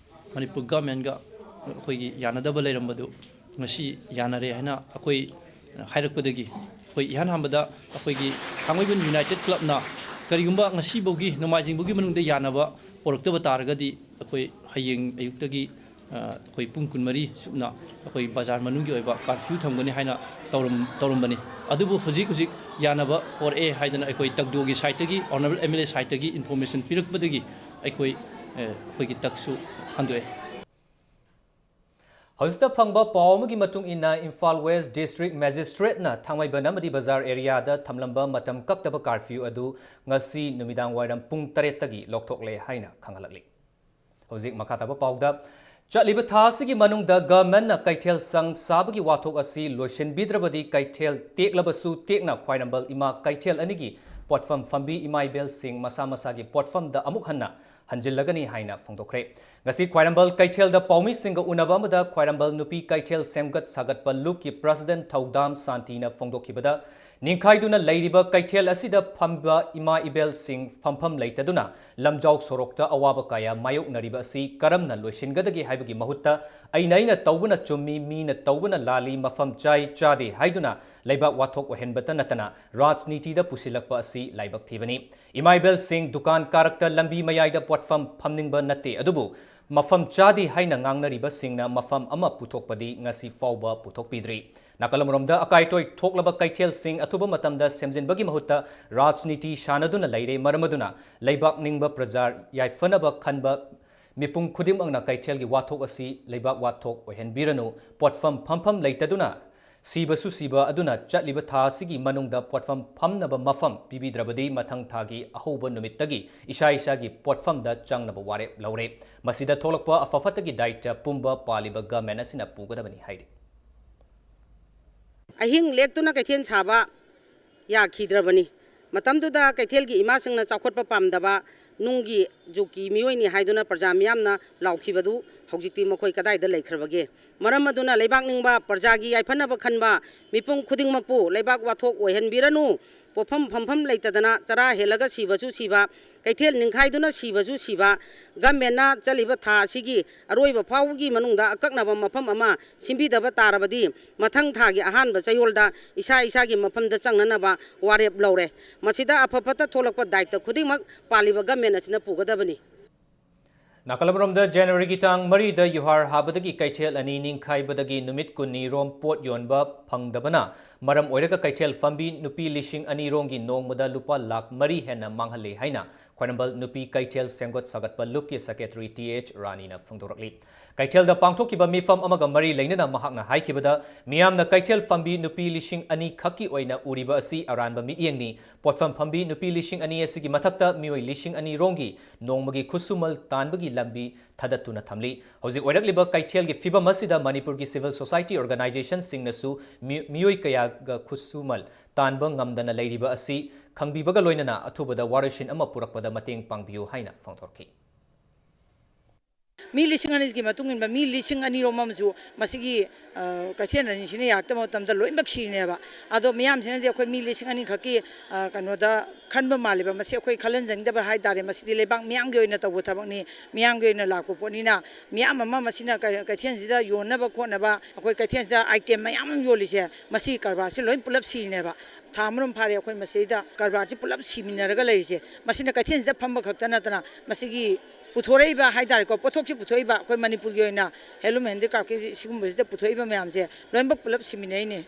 ꯃꯅꯤꯄꯨꯔ government ꯀ ꯑꯩꯈꯣꯏꯒꯤ ꯌꯥꯅꯗꯕ ꯂꯩꯔꯝꯕꯗꯨ ꯉꯁꯤ ꯌꯥꯅꯔꯦ ꯍꯥꯏꯅ ꯑꯩꯈꯣꯏ ꯍꯥꯏꯔꯛꯄꯗꯒꯤ ꯑꯩꯈꯣꯏ ꯏꯍꯥꯟ ꯍꯥꯟꯕꯗ ꯑꯩꯈꯣꯏꯒꯤ ꯊꯥꯡꯃꯩꯕꯟ United Club ꯅ ꯀꯔꯤꯒꯨꯝꯕ ꯉꯁꯤꯐꯥꯎꯒꯤ ꯅꯣꯡꯃꯥꯏꯖꯤꯡ ꯐꯥꯎꯒꯤ ꯃꯅꯨꯡꯗ ꯌꯥꯅꯕ ꯄꯨꯔꯛꯇꯕ ꯇꯥꯔꯒꯗꯤ ꯑꯩꯈꯣꯏ ꯍꯌꯦꯡ ꯑꯌꯨꯛꯇꯒꯤ ꯑꯩꯈꯣꯏ ꯄꯨꯡ ꯀꯨꯟꯃꯔꯤ ꯆꯨꯞꯅ ꯑꯩꯈꯣꯏ ꯕꯖꯥꯔ ꯃꯅꯨꯡꯒꯤ ꯑꯣꯏꯕ curfew ꯊꯝꯒꯅꯤ ꯍꯥꯏꯅ ꯇꯧꯔꯝ ꯇꯧꯔꯝꯕꯅꯤ꯫ ꯑꯗꯨꯕꯨ ꯍꯧꯖꯤꯛ ꯍꯧꯖꯤꯛ ꯌꯥꯅꯕ ꯄꯣꯔꯛꯑꯦ ꯍꯥꯏꯗꯅ ꯑꯩꯈꯣꯏ ꯇꯒꯗꯨꯒꯤ side ꯇꯒꯤ, Honourable M L A side ꯇꯒꯤ information ꯄꯤꯔꯛꯄꯗꯒꯤ ꯑꯩꯈꯣꯏ ꯑꯩꯈꯣꯏꯒꯤ ꯇꯛꯁꯨ ꯍꯟꯗꯣꯛꯑꯦ꯫ ꯍꯧꯖꯤꯛꯇ ꯐꯪꯕ ꯄꯥꯎ ꯑꯃꯒꯤ ꯃꯇꯨꯡ ꯏꯟꯅ, ꯏꯝꯐꯥꯜ West District Magistrate ꯅ ꯊꯥꯡꯃꯩꯕꯟ ꯑꯃꯗꯤ ꯕꯖꯥꯔ area ꯗ ꯊꯝꯂꯝꯕ ꯃꯇꯝ ꯀꯛꯇꯕ curfew ꯑꯗꯨ ꯉꯁꯤ ꯅꯨꯃꯤꯗꯥꯡ ꯋꯥꯏꯔꯝ ꯄꯨꯡ ꯇꯔꯦꯠꯇꯒꯤ ꯂꯧꯊꯣꯛꯂꯦ ꯍꯥꯏꯅ ꯈꯪꯍꯜꯂꯛꯂꯤ꯫ ꯍꯧꯖꯤꯛ ꯃꯈꯥ ꯇꯥꯕ ꯄꯥꯎꯗ, ꯆꯠꯂꯤꯕ ꯊꯥ ꯑꯁꯤꯒꯤ ꯃꯅꯨꯡꯗ government ꯅ ꯀꯩꯊꯦꯜ ꯁꯪ ꯁꯥꯕꯒꯤ ꯋꯥꯊꯣꯛ ꯑꯁꯤ ꯂꯣꯏꯁꯤꯟꯕꯤꯗ꯭ꯔꯕꯗꯤ ꯀꯩꯊꯦꯜ ꯇꯦꯛꯂꯕꯁꯨ ꯇꯦꯛꯅ ꯈ꯭ꯋꯥꯏꯔꯝꯕꯜ ꯏꯃꯥ ꯀꯩꯊꯦꯜ ꯑꯅꯤꯒꯤ ꯄꯣꯠꯐꯝ ꯐꯝꯕꯤ ꯏꯃꯥ ꯏꯕꯦꯜꯁꯤꯡ ꯃꯁꯥ ꯃꯁꯥꯒꯤ ꯄꯣꯠꯐꯝꯗ ꯑꯃꯨꯛ ꯍꯟꯅ ꯍꯟꯖꯤꯜꯂꯒꯅꯤ ꯍꯥꯏꯅ ꯐꯣꯡꯗꯣꯛꯈ꯭ꯔꯦ꯫ ꯉꯁꯤ ꯈ꯭ꯋꯥꯏꯔꯝꯕꯜ ꯀꯩꯊꯦꯜꯗ ꯄꯥꯎꯃꯤꯁꯤꯡꯒ ꯎꯅꯕ ꯑꯃꯗ ꯈ꯭ꯋꯥꯏꯔꯝꯕꯜ ꯅꯨꯄꯤ ꯀꯩꯊꯦꯜ ꯁꯦꯝꯒꯠ ꯁꯥꯒꯠꯄ ꯂꯨꯞꯀꯤ president ꯊꯧꯗꯥꯝ ꯁꯥꯟꯇꯤꯅ ꯐꯣꯡꯗꯣꯛꯈꯤꯕꯗ, ꯅꯤꯡꯈꯥꯏꯗꯨꯅ ꯂꯩꯔꯤꯕ ꯀꯩꯊꯦꯜ ꯑꯁꯤꯗ ꯐꯝꯕ ꯏꯃꯥ ꯏꯕꯦꯜꯁꯤꯡ ꯐꯝꯐꯝ ꯂꯩꯇꯗꯨꯅ ꯂꯝꯖꯥꯎ ꯁꯣꯔꯣꯛꯇ ꯑꯋꯥꯕ ꯀꯌꯥ ꯃꯥꯌꯣꯛꯅꯔꯤꯕ ꯑꯁꯤ ꯀꯔꯝꯅ ꯂꯣꯏꯁꯤꯟꯒꯗꯒꯦ ꯍꯥꯏꯕꯒꯤ ꯃꯍꯨꯠꯇ ꯑꯩꯅ ꯑꯩꯅ ꯇꯧꯕꯅ ꯆꯨꯝꯃꯤ, ꯃꯤꯅ ꯇꯧꯕꯅ ꯂꯥꯜꯂꯤ, ꯃꯐꯝ ꯆꯥꯏ ꯆꯥꯗꯦ ꯍꯥꯏꯗꯨꯅ ꯂꯩꯕꯥꯛ ꯋꯥꯊꯣꯛ ꯑꯣꯏꯍꯟꯕꯇ ꯅꯠꯇꯅ ꯔꯥꯖꯅꯤꯇꯤꯗ ꯄꯨꯁꯤꯜꯂꯛꯄ ꯑꯁꯤ ꯂꯥꯏꯕꯛ ꯊꯤꯕꯅꯤ꯫ ꯏꯃꯥ ꯏꯕꯦꯜꯁꯤꯡ ꯗꯨꯀꯥꯟ ꯀꯥꯔꯛꯇ ꯂꯝꯕꯤ ꯃꯌꯥꯏꯗ ꯄꯣꯠꯐꯝ ꯐꯝꯅꯤꯡꯕ ꯅꯠꯇꯦ, ꯑꯗꯨꯕꯨ ꯃꯐꯝ ꯆꯥꯗꯦ ꯍꯥꯏꯅ ꯉꯥꯡꯅꯔꯤꯕꯁꯤꯡꯅ ꯃꯐꯝ ꯑꯃ ꯄꯨꯊꯣꯛꯄꯗꯤ ꯉꯁꯤ ꯐꯥꯎꯕ ꯄꯨꯊꯣꯛꯄꯤꯗ꯭ꯔꯤ꯫ ꯅꯥꯀꯜ ꯑꯃꯔꯣꯝꯗ, ꯑꯀꯥꯏ ꯑꯇꯣꯏ ꯊꯣꯛꯂꯕ ꯀꯩꯊꯦꯜꯁꯤꯡ ꯑꯊꯨꯕ ꯃꯇꯝꯗ ꯁꯦꯝꯖꯤꯟꯕꯒꯤ ꯃꯍꯨꯠꯇ ꯔꯥꯖꯅꯤꯇꯤ ꯁꯥꯟꯅꯗꯨꯅ ꯂꯩꯔꯦ꯫ ꯃꯔꯝ ꯑꯗꯨꯅ ꯂꯩꯕꯥꯛ ꯅꯤꯡꯕ ꯄ꯭ꯔꯖꯥ ꯌꯥꯏꯐꯅꯕ ꯈꯟꯕ ꯃꯤꯄꯨꯝ ꯈꯨꯗꯤꯡꯃꯛꯅ ꯀꯩꯊꯦꯜꯒꯤ ꯋꯥꯊꯣꯛ ꯑꯁꯤ ꯂꯩꯕꯥꯛ ꯋꯥꯊꯣꯛ ꯑꯣꯏꯍꯟꯕꯤꯔꯅꯨ꯫ ꯄꯣꯠꯐꯝ ꯐꯝꯐꯝ ꯂꯩꯇꯗꯨꯅ ꯁꯤꯕꯁꯨ ꯁꯤꯕ ꯑꯗꯨꯅ ꯆꯠꯂꯤꯕ ꯊꯥ ꯑꯁꯤꯒꯤ ꯃꯅꯨꯡꯗ ꯄꯣꯠꯐꯝ ꯐꯝꯅꯕ ꯃꯐꯝ ꯄꯤꯕꯤꯗ꯭ꯔꯕꯗꯤ ꯃꯊꯪ ꯊꯥꯒꯤ ꯑꯍꯧꯕ ꯅꯨꯃꯤꯠꯇꯒꯤ ꯏꯁꯥ ꯏꯁꯥꯒꯤ ꯄꯣꯠꯐꯝꯗ ꯆꯪꯅꯕ ꯋꯥꯔꯦꯞ ꯂꯧꯔꯦ꯫ ꯃꯁꯤꯗ ꯊꯣꯛꯂꯛꯄ ꯑꯐ ꯐꯠꯇꯒꯤ ꯗꯥꯏꯇ ꯄꯨꯝꯕ ꯄꯥꯜꯂꯤꯕ government ꯑꯁꯤꯅ ꯄꯨꯒꯗꯕꯅꯤ ꯍꯥꯏꯔꯤ꯫ ꯑꯍꯤꯡ ꯂꯦꯛꯇꯨꯅ ꯀꯩꯊꯦꯜ ꯁꯥꯕ, ꯌꯥꯈꯤꯗ꯭ꯔꯕꯅꯤ꯫ ꯃꯇꯝꯗꯨꯗ ꯀꯩꯊꯦꯜꯒꯤ ꯏꯃꯥꯁꯤꯡꯅ ꯆꯥꯎꯈꯠꯄ ꯄꯥꯝꯗꯕ, ꯅꯨꯡꯒꯤ ꯖꯨꯛꯀꯤ ꯃꯤꯑꯣꯏꯅꯤ ꯍꯥꯏꯗꯨꯅ ꯄ꯭ꯔꯖꯥ ꯃꯤꯌꯥꯝꯅ ꯂꯥꯎꯈꯤꯕꯗꯨ ꯍꯧꯖꯤꯛꯇꯤ ꯃꯈꯣꯏ ꯀꯗꯥꯏꯗ ꯂꯩꯈ꯭ꯔꯕꯒꯦ? ꯃꯔꯝ ꯑꯗꯨꯅ ꯂꯩꯕꯥꯛ ꯅꯤꯡꯕ, ꯄ꯭ꯔꯖꯥꯒꯤ ꯌꯥꯏꯐꯅꯕ ꯈꯟꯕ ꯃꯤꯄꯨꯝ ꯈꯨꯗꯤꯡꯃꯛꯄꯨ ꯂꯩꯕꯥꯛ ꯋꯥꯊꯣꯛ ꯑꯣꯏꯍꯟꯕꯤꯔꯅꯨ꯫ ꯄꯣꯠꯐꯝ ꯐꯝꯐꯝ ꯂꯩꯇꯗꯅ ꯆꯔꯥ ꯍꯦꯜꯂꯒ ꯁꯤꯕꯁꯨ ꯁꯤꯕ, ꯀꯩꯊꯦꯜ ꯅꯤꯡꯈꯥꯏꯗꯨꯅ ꯁꯤꯕꯁꯨ ꯁꯤꯕ, ꯒꯃꯦꯟꯅ ꯆꯠꯂꯤꯕ ꯊꯥ ꯑꯁꯤꯒꯤ ꯑꯔꯣꯏꯕ ꯐꯥꯎꯕꯒꯤ ꯃꯅꯨꯡꯗ ꯑꯀꯛꯅꯕ ꯃꯐꯝ ꯑꯃ ꯁꯤꯟꯕꯤꯗꯕ ꯇꯥꯔꯕꯗꯤ, ꯃꯊꯪ ꯊꯥꯒꯤ ꯑꯍꯥꯟꯕ ꯆꯌꯣꯜꯗ ꯏꯁꯥ ꯏꯁꯥꯒꯤ ꯃꯐꯝꯗ ꯆꯪꯅꯅꯕ ꯋꯥꯔꯦꯞ ꯂꯧꯔꯦ꯫ ꯃꯁꯤꯗ ꯑꯐ ꯐꯠꯇ ꯊꯣꯛꯂꯛꯄ ꯗꯥꯏꯇ ꯈꯨꯗꯤꯡꯃꯛ ꯄꯥꯜꯂꯤꯕ ꯒꯃꯦꯟ ꯑꯁꯤꯅ ꯄꯨꯒꯗꯕꯅꯤ꯫ ꯅꯥꯀꯜ ꯑꯃꯔꯣꯝꯗ, ꯖꯅꯋꯥꯔꯤꯒꯤ ꯇꯥꯡ ꯃꯔꯤꯗ ꯌꯨꯍꯥꯔ ꯍꯥꯕꯗꯒꯤ ꯀꯩꯊꯦꯜ ꯑꯅꯤ ꯅꯤꯡꯈꯥꯏꯕꯗꯒꯤ ꯅꯨꯃꯤꯠ ꯀꯨꯟꯅꯤ ꯔꯣꯝ ꯄꯣꯠ ꯌꯣꯟꯕ ꯐꯪꯗꯕꯅ ꯃꯔꯝ ꯑꯣꯏꯔꯒ ꯀꯩꯊꯦꯜ ꯐꯝꯕꯤ ꯅꯨꯄꯤ ꯂꯤꯁꯤꯡ ꯑꯅꯤ ꯔꯣꯝꯒꯤ ꯅꯣꯡꯃꯗ ꯂꯨꯄꯥ ꯂꯥꯈ ꯃꯔꯤ ꯍꯦꯟꯅ ꯃꯥꯡꯍꯜꯂꯤ ꯍꯥꯏꯅ ꯈ꯭ꯋꯥꯏꯔꯝꯕꯟ ꯅꯨꯄꯤ ꯀꯩꯊꯦꯜ ꯁꯦꯝꯒꯠ ꯁꯥꯒꯠꯄ ꯂꯨꯞꯀꯤ ꯁꯦꯀ꯭ꯔꯦꯇꯔꯤ ꯇꯤ ꯑꯩꯆ ꯔꯥꯅꯤꯅ ꯐꯣꯡꯗꯣꯔꯛꯂꯤ꯫ ꯀꯩꯊꯦꯜꯗ ꯄꯥꯡꯊꯣꯛꯈꯤꯕ ꯃꯤꯐꯝ ꯑꯃꯒ ꯃꯔꯤ ꯂꯩꯅꯅ ꯃꯍꯥꯛꯅ ꯍꯥꯏꯈꯤꯕꯗ, ꯃꯤꯌꯥꯝꯅ ꯀꯩꯊꯦꯜ ꯐꯝꯕꯤ ꯅꯨꯄꯤ ꯂꯤꯁꯤꯡ ꯑꯅꯤ ꯈꯛꯀꯤ ꯑꯣꯏꯅ ꯎꯔꯤꯕ ꯑꯁꯤ ꯑꯔꯥꯟꯕ ꯃꯤꯠꯌꯦꯡꯅꯤ꯫ ꯄꯣꯠꯐꯝ ꯐꯝꯕꯤ ꯅꯨꯄꯤ ꯂꯤꯁꯤꯡ ꯑꯅꯤ ꯑꯁꯤꯒꯤ ꯃꯊꯛꯇ ꯃꯤꯑꯣꯏ ꯂꯤꯁꯤꯡ ꯑꯅꯤ ꯔꯣꯝꯒꯤ ꯅꯣꯡꯃꯒꯤ ꯈꯨꯠꯁꯨꯃꯜ ꯇꯥꯟꯕꯒꯤ ꯂꯝꯕꯤ ꯊꯥꯗꯠꯇꯨꯅ ꯊꯝꯂꯤ꯫ ꯍꯧꯖꯤꯛ ꯑꯣꯏꯔꯛꯂꯤꯕ ꯀꯩꯊꯦꯜꯒꯤ ꯐꯤꯕꯝ ꯑꯁꯤꯗ ꯃꯅꯤꯄꯨꯔꯒꯤ civil society organizationꯁꯤꯡꯅꯁꯨ ꯃꯤ-, ꯃꯤꯑꯣꯏ ꯀꯌꯥꯒ ꯈꯨꯠꯁꯨꯃꯜ ꯇꯥꯟꯕ ꯉꯝꯗꯅ ꯂꯩꯔꯤꯕ ꯑꯁꯤ ꯈꯪꯕꯤꯕꯒ ꯂꯣꯏꯅꯅ ꯑꯊꯨꯕꯗ ꯋꯥꯔꯣꯏꯁꯤꯟ ꯑꯃ ꯄꯨꯔꯛꯄꯗ ꯃꯇꯦꯡ ꯄꯥꯡꯕꯤꯌꯨ ꯍꯥꯏꯅ ꯐꯣꯡꯗꯣꯔꯛꯈꯤ꯫ ꯃꯤ ꯂꯤꯁꯤꯡ ꯑꯅꯤꯒꯤ ꯃꯇꯨꯡ ꯏꯟꯕ ꯃꯤ ꯂꯤꯁꯤꯡ ꯑꯅꯤ ꯔꯣꯝ ꯑꯃꯁꯨ ꯃꯁꯤꯒꯤ, ꯑ, ꯀꯩꯊꯦꯜ ꯑꯅꯤꯁꯤꯅ ꯌꯥꯔꯛꯇꯕ ꯃꯇꯝꯗ ꯂꯣꯏꯅꯃꯛ ꯁꯤꯔꯤꯅꯦꯕ꯫ ꯑꯗꯣ ꯃꯤꯌꯥꯝꯁꯤꯅꯗꯤ ꯑꯩꯈꯣꯏ ꯃꯤ ꯂꯤꯁꯤꯡ ꯑꯅꯤ ꯈꯛꯀꯤ, ꯑ, ꯀꯩꯅꯣꯗ ꯈꯟꯕ ꯃꯥꯜꯂꯦꯕ꯫ ꯃꯁꯤ ꯑꯩꯈꯣꯏ ꯈꯜꯍꯟꯖꯅꯤꯡꯗꯕ ꯍꯥꯏꯇꯥꯔꯦ꯫ ꯃꯁꯤꯗꯤ ꯂꯩꯕꯥꯛ ꯃꯤꯌꯥꯝꯒꯤ ꯑꯣꯏꯅ ꯇꯧꯕ ꯊꯕꯛꯅꯤ, ꯃꯤꯌꯥꯝꯒꯤ ꯑꯣꯏꯅ ꯂꯥꯛꯄ ꯄꯣꯠꯅꯤꯅ, ꯃꯤꯌꯥꯝ ꯑꯃ ꯃꯁꯤꯅ ꯀꯩ-, ꯀꯩꯊꯦꯜꯁꯤꯗ ꯌꯣꯟꯅꯕ ꯈꯣꯠꯅꯕ, ꯑꯩꯈꯣꯏ ꯀꯩꯊꯦꯜꯁꯤꯗ item ꯃꯌꯥꯝ ꯑꯃ ꯌꯣꯜꯂꯤꯁꯦ, ꯃꯁꯤ ꯀꯔꯕꯥꯔꯁꯤ ꯂꯣꯏ ꯄꯨꯂꯞ ꯁꯤꯔꯤꯅꯦꯕ꯫ ꯊꯥ ꯑꯃꯔꯣꯝ ꯐꯥꯔꯦ ꯑꯩꯈꯣꯏ ꯃꯁꯤꯗ ꯀꯔꯕꯥꯔꯁꯤ ꯄꯨꯂꯞ ꯁꯤꯃꯤꯟꯅꯔꯒ ꯂꯩꯔꯤꯁꯦ꯫ ꯃꯁꯤꯅ ꯀꯩꯊꯦꯜꯁꯤꯗ ꯐꯝꯕ ꯈꯛꯇ ꯅꯠꯇꯅ ꯃꯁꯤꯒꯤ ꯄꯨꯊꯣꯔꯛꯏꯕ ꯍꯥꯏꯇꯥꯔꯦꯀꯣ, ꯄꯣꯠꯊꯣꯛꯁꯤ ꯄꯨꯊꯣꯛꯏꯕ ꯑꯩꯈꯣꯏ ꯃꯅꯤꯄꯨꯔꯒꯤ ꯑꯣꯏꯅ handloom handicraftꯀꯤ ꯁꯤꯒꯨꯝꯕꯁꯤꯗ ꯄꯨꯊꯣꯛꯏꯕ ꯃꯌꯥꯝꯁꯦ ꯂꯣꯏꯅꯃꯛ ꯄꯨꯂꯞ ꯁꯤꯃꯤꯟꯅꯩꯅꯦ꯫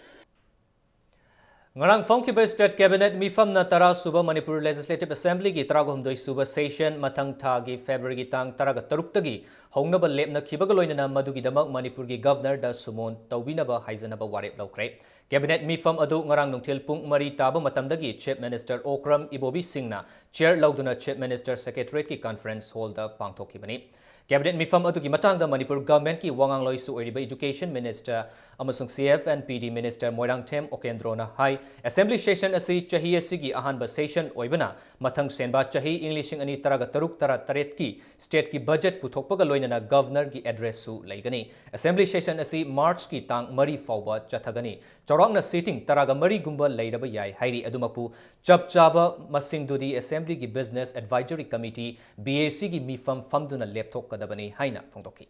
ꯉꯔꯥꯡ ꯐꯝꯈꯤꯕ state cabinet ꯃꯤꯐꯝꯅ ꯇꯔꯥ ꯁꯨꯕ ꯃꯅꯤꯄꯨꯔ Legislative Assemblyꯒꯤ ꯇꯔꯥꯍꯨꯝꯗꯣꯏ ꯁꯨꯕ session ꯃꯊꯪ ꯊꯥꯒꯤ Februaryꯒꯤ ꯇꯥꯡ ꯇꯔꯥꯒ ꯇꯔꯨꯛꯇꯒꯤ ꯍꯧꯅꯕ ꯂꯦꯞꯅꯈꯤꯕꯒ ꯂꯣꯏꯅꯅ ꯃꯗꯨꯒꯤꯗꯃꯛ ꯃꯅꯤꯄꯨꯔꯒꯤ Governorꯗ ꯁꯨꯃꯣꯟ ꯇꯧꯕꯤꯅꯕ ꯍꯥꯏꯖꯅꯕ ꯋꯥꯔꯦꯞ ꯂꯧꯈ꯭ꯔꯦ꯫ Cabinet ꯃꯤꯐꯝ ꯑꯗꯨ ꯉꯔꯥꯡ ꯅꯨꯡꯊꯤꯜ ꯄꯨꯡ ꯃꯔꯤ ꯇꯥꯕ ꯃꯇꯝꯗꯒꯤ Chief Minister Okram Ibobi Singhꯅ chair ꯂꯧꯗꯨꯅ Chief Minister Secretariatꯀꯤ conference hallꯗ ꯄꯥꯡꯊꯣꯛꯈꯤꯕꯅꯤ꯫ Cabinet ꯃꯤꯐꯝ ꯑꯗꯨꯒꯤ ꯃꯇꯥꯡꯗ ꯃꯅꯤꯄꯨꯔ governmentꯀꯤ ꯋꯥꯉꯥꯡꯂꯣꯏꯁꯨ ꯑꯣꯏꯔꯤꯕ Education Minister ꯑꯃꯁꯨꯡ C F and P D Minister Moirangthem ꯎꯀꯦꯟꯗ꯭ꯔꯣꯅ high, Assembly session ꯑꯁꯤ ꯆꯍꯤ ꯑꯁꯤꯒꯤ ꯑꯍꯥꯟꯕ session ꯑꯣꯏꯕꯅ ꯃꯊꯪ ꯁꯦꯟꯕ ꯆꯍꯤ ꯏꯪ ꯂꯤꯁꯤꯡ ꯑꯅꯤ ꯇꯔꯥꯒ ꯇꯔꯨꯛ ꯇꯔꯥꯇꯔꯦꯠꯀꯤ stateꯀꯤ budget ꯄꯨꯊꯣꯛꯄꯒ ꯂꯣꯏꯅꯅ Governorꯒꯤ addressꯁꯨ ꯂꯩꯒꯅꯤ꯫ Assembly session ꯑꯁꯤ Marchꯀꯤ ꯇꯥꯡ ꯃꯔꯤ ꯐꯥꯎꯕ ꯆꯠꯊꯒꯅꯤ꯫ ꯆꯥꯎꯔꯥꯛꯅ sitting ꯇꯔꯥꯒ ꯃꯔꯤꯒꯨꯝꯕ ꯂꯩꯔꯕ ꯌꯥꯏ ꯍꯥꯏꯔꯤ꯫ ꯑꯗꯨꯃꯛꯄꯨ ꯆꯞ ꯆꯥꯕ ꯃꯁꯤꯡꯗꯨꯗꯤ Assemblyꯒꯤ Business Advisory Committee, BACꯒꯤ ꯃꯤꯐꯝ ꯐꯝꯗꯨꯅ ꯂꯦꯞꯊꯣꯛꯀꯗꯕꯅꯤ ꯍꯥꯏꯅ ꯐꯣꯡꯗꯣꯛꯈꯤ꯫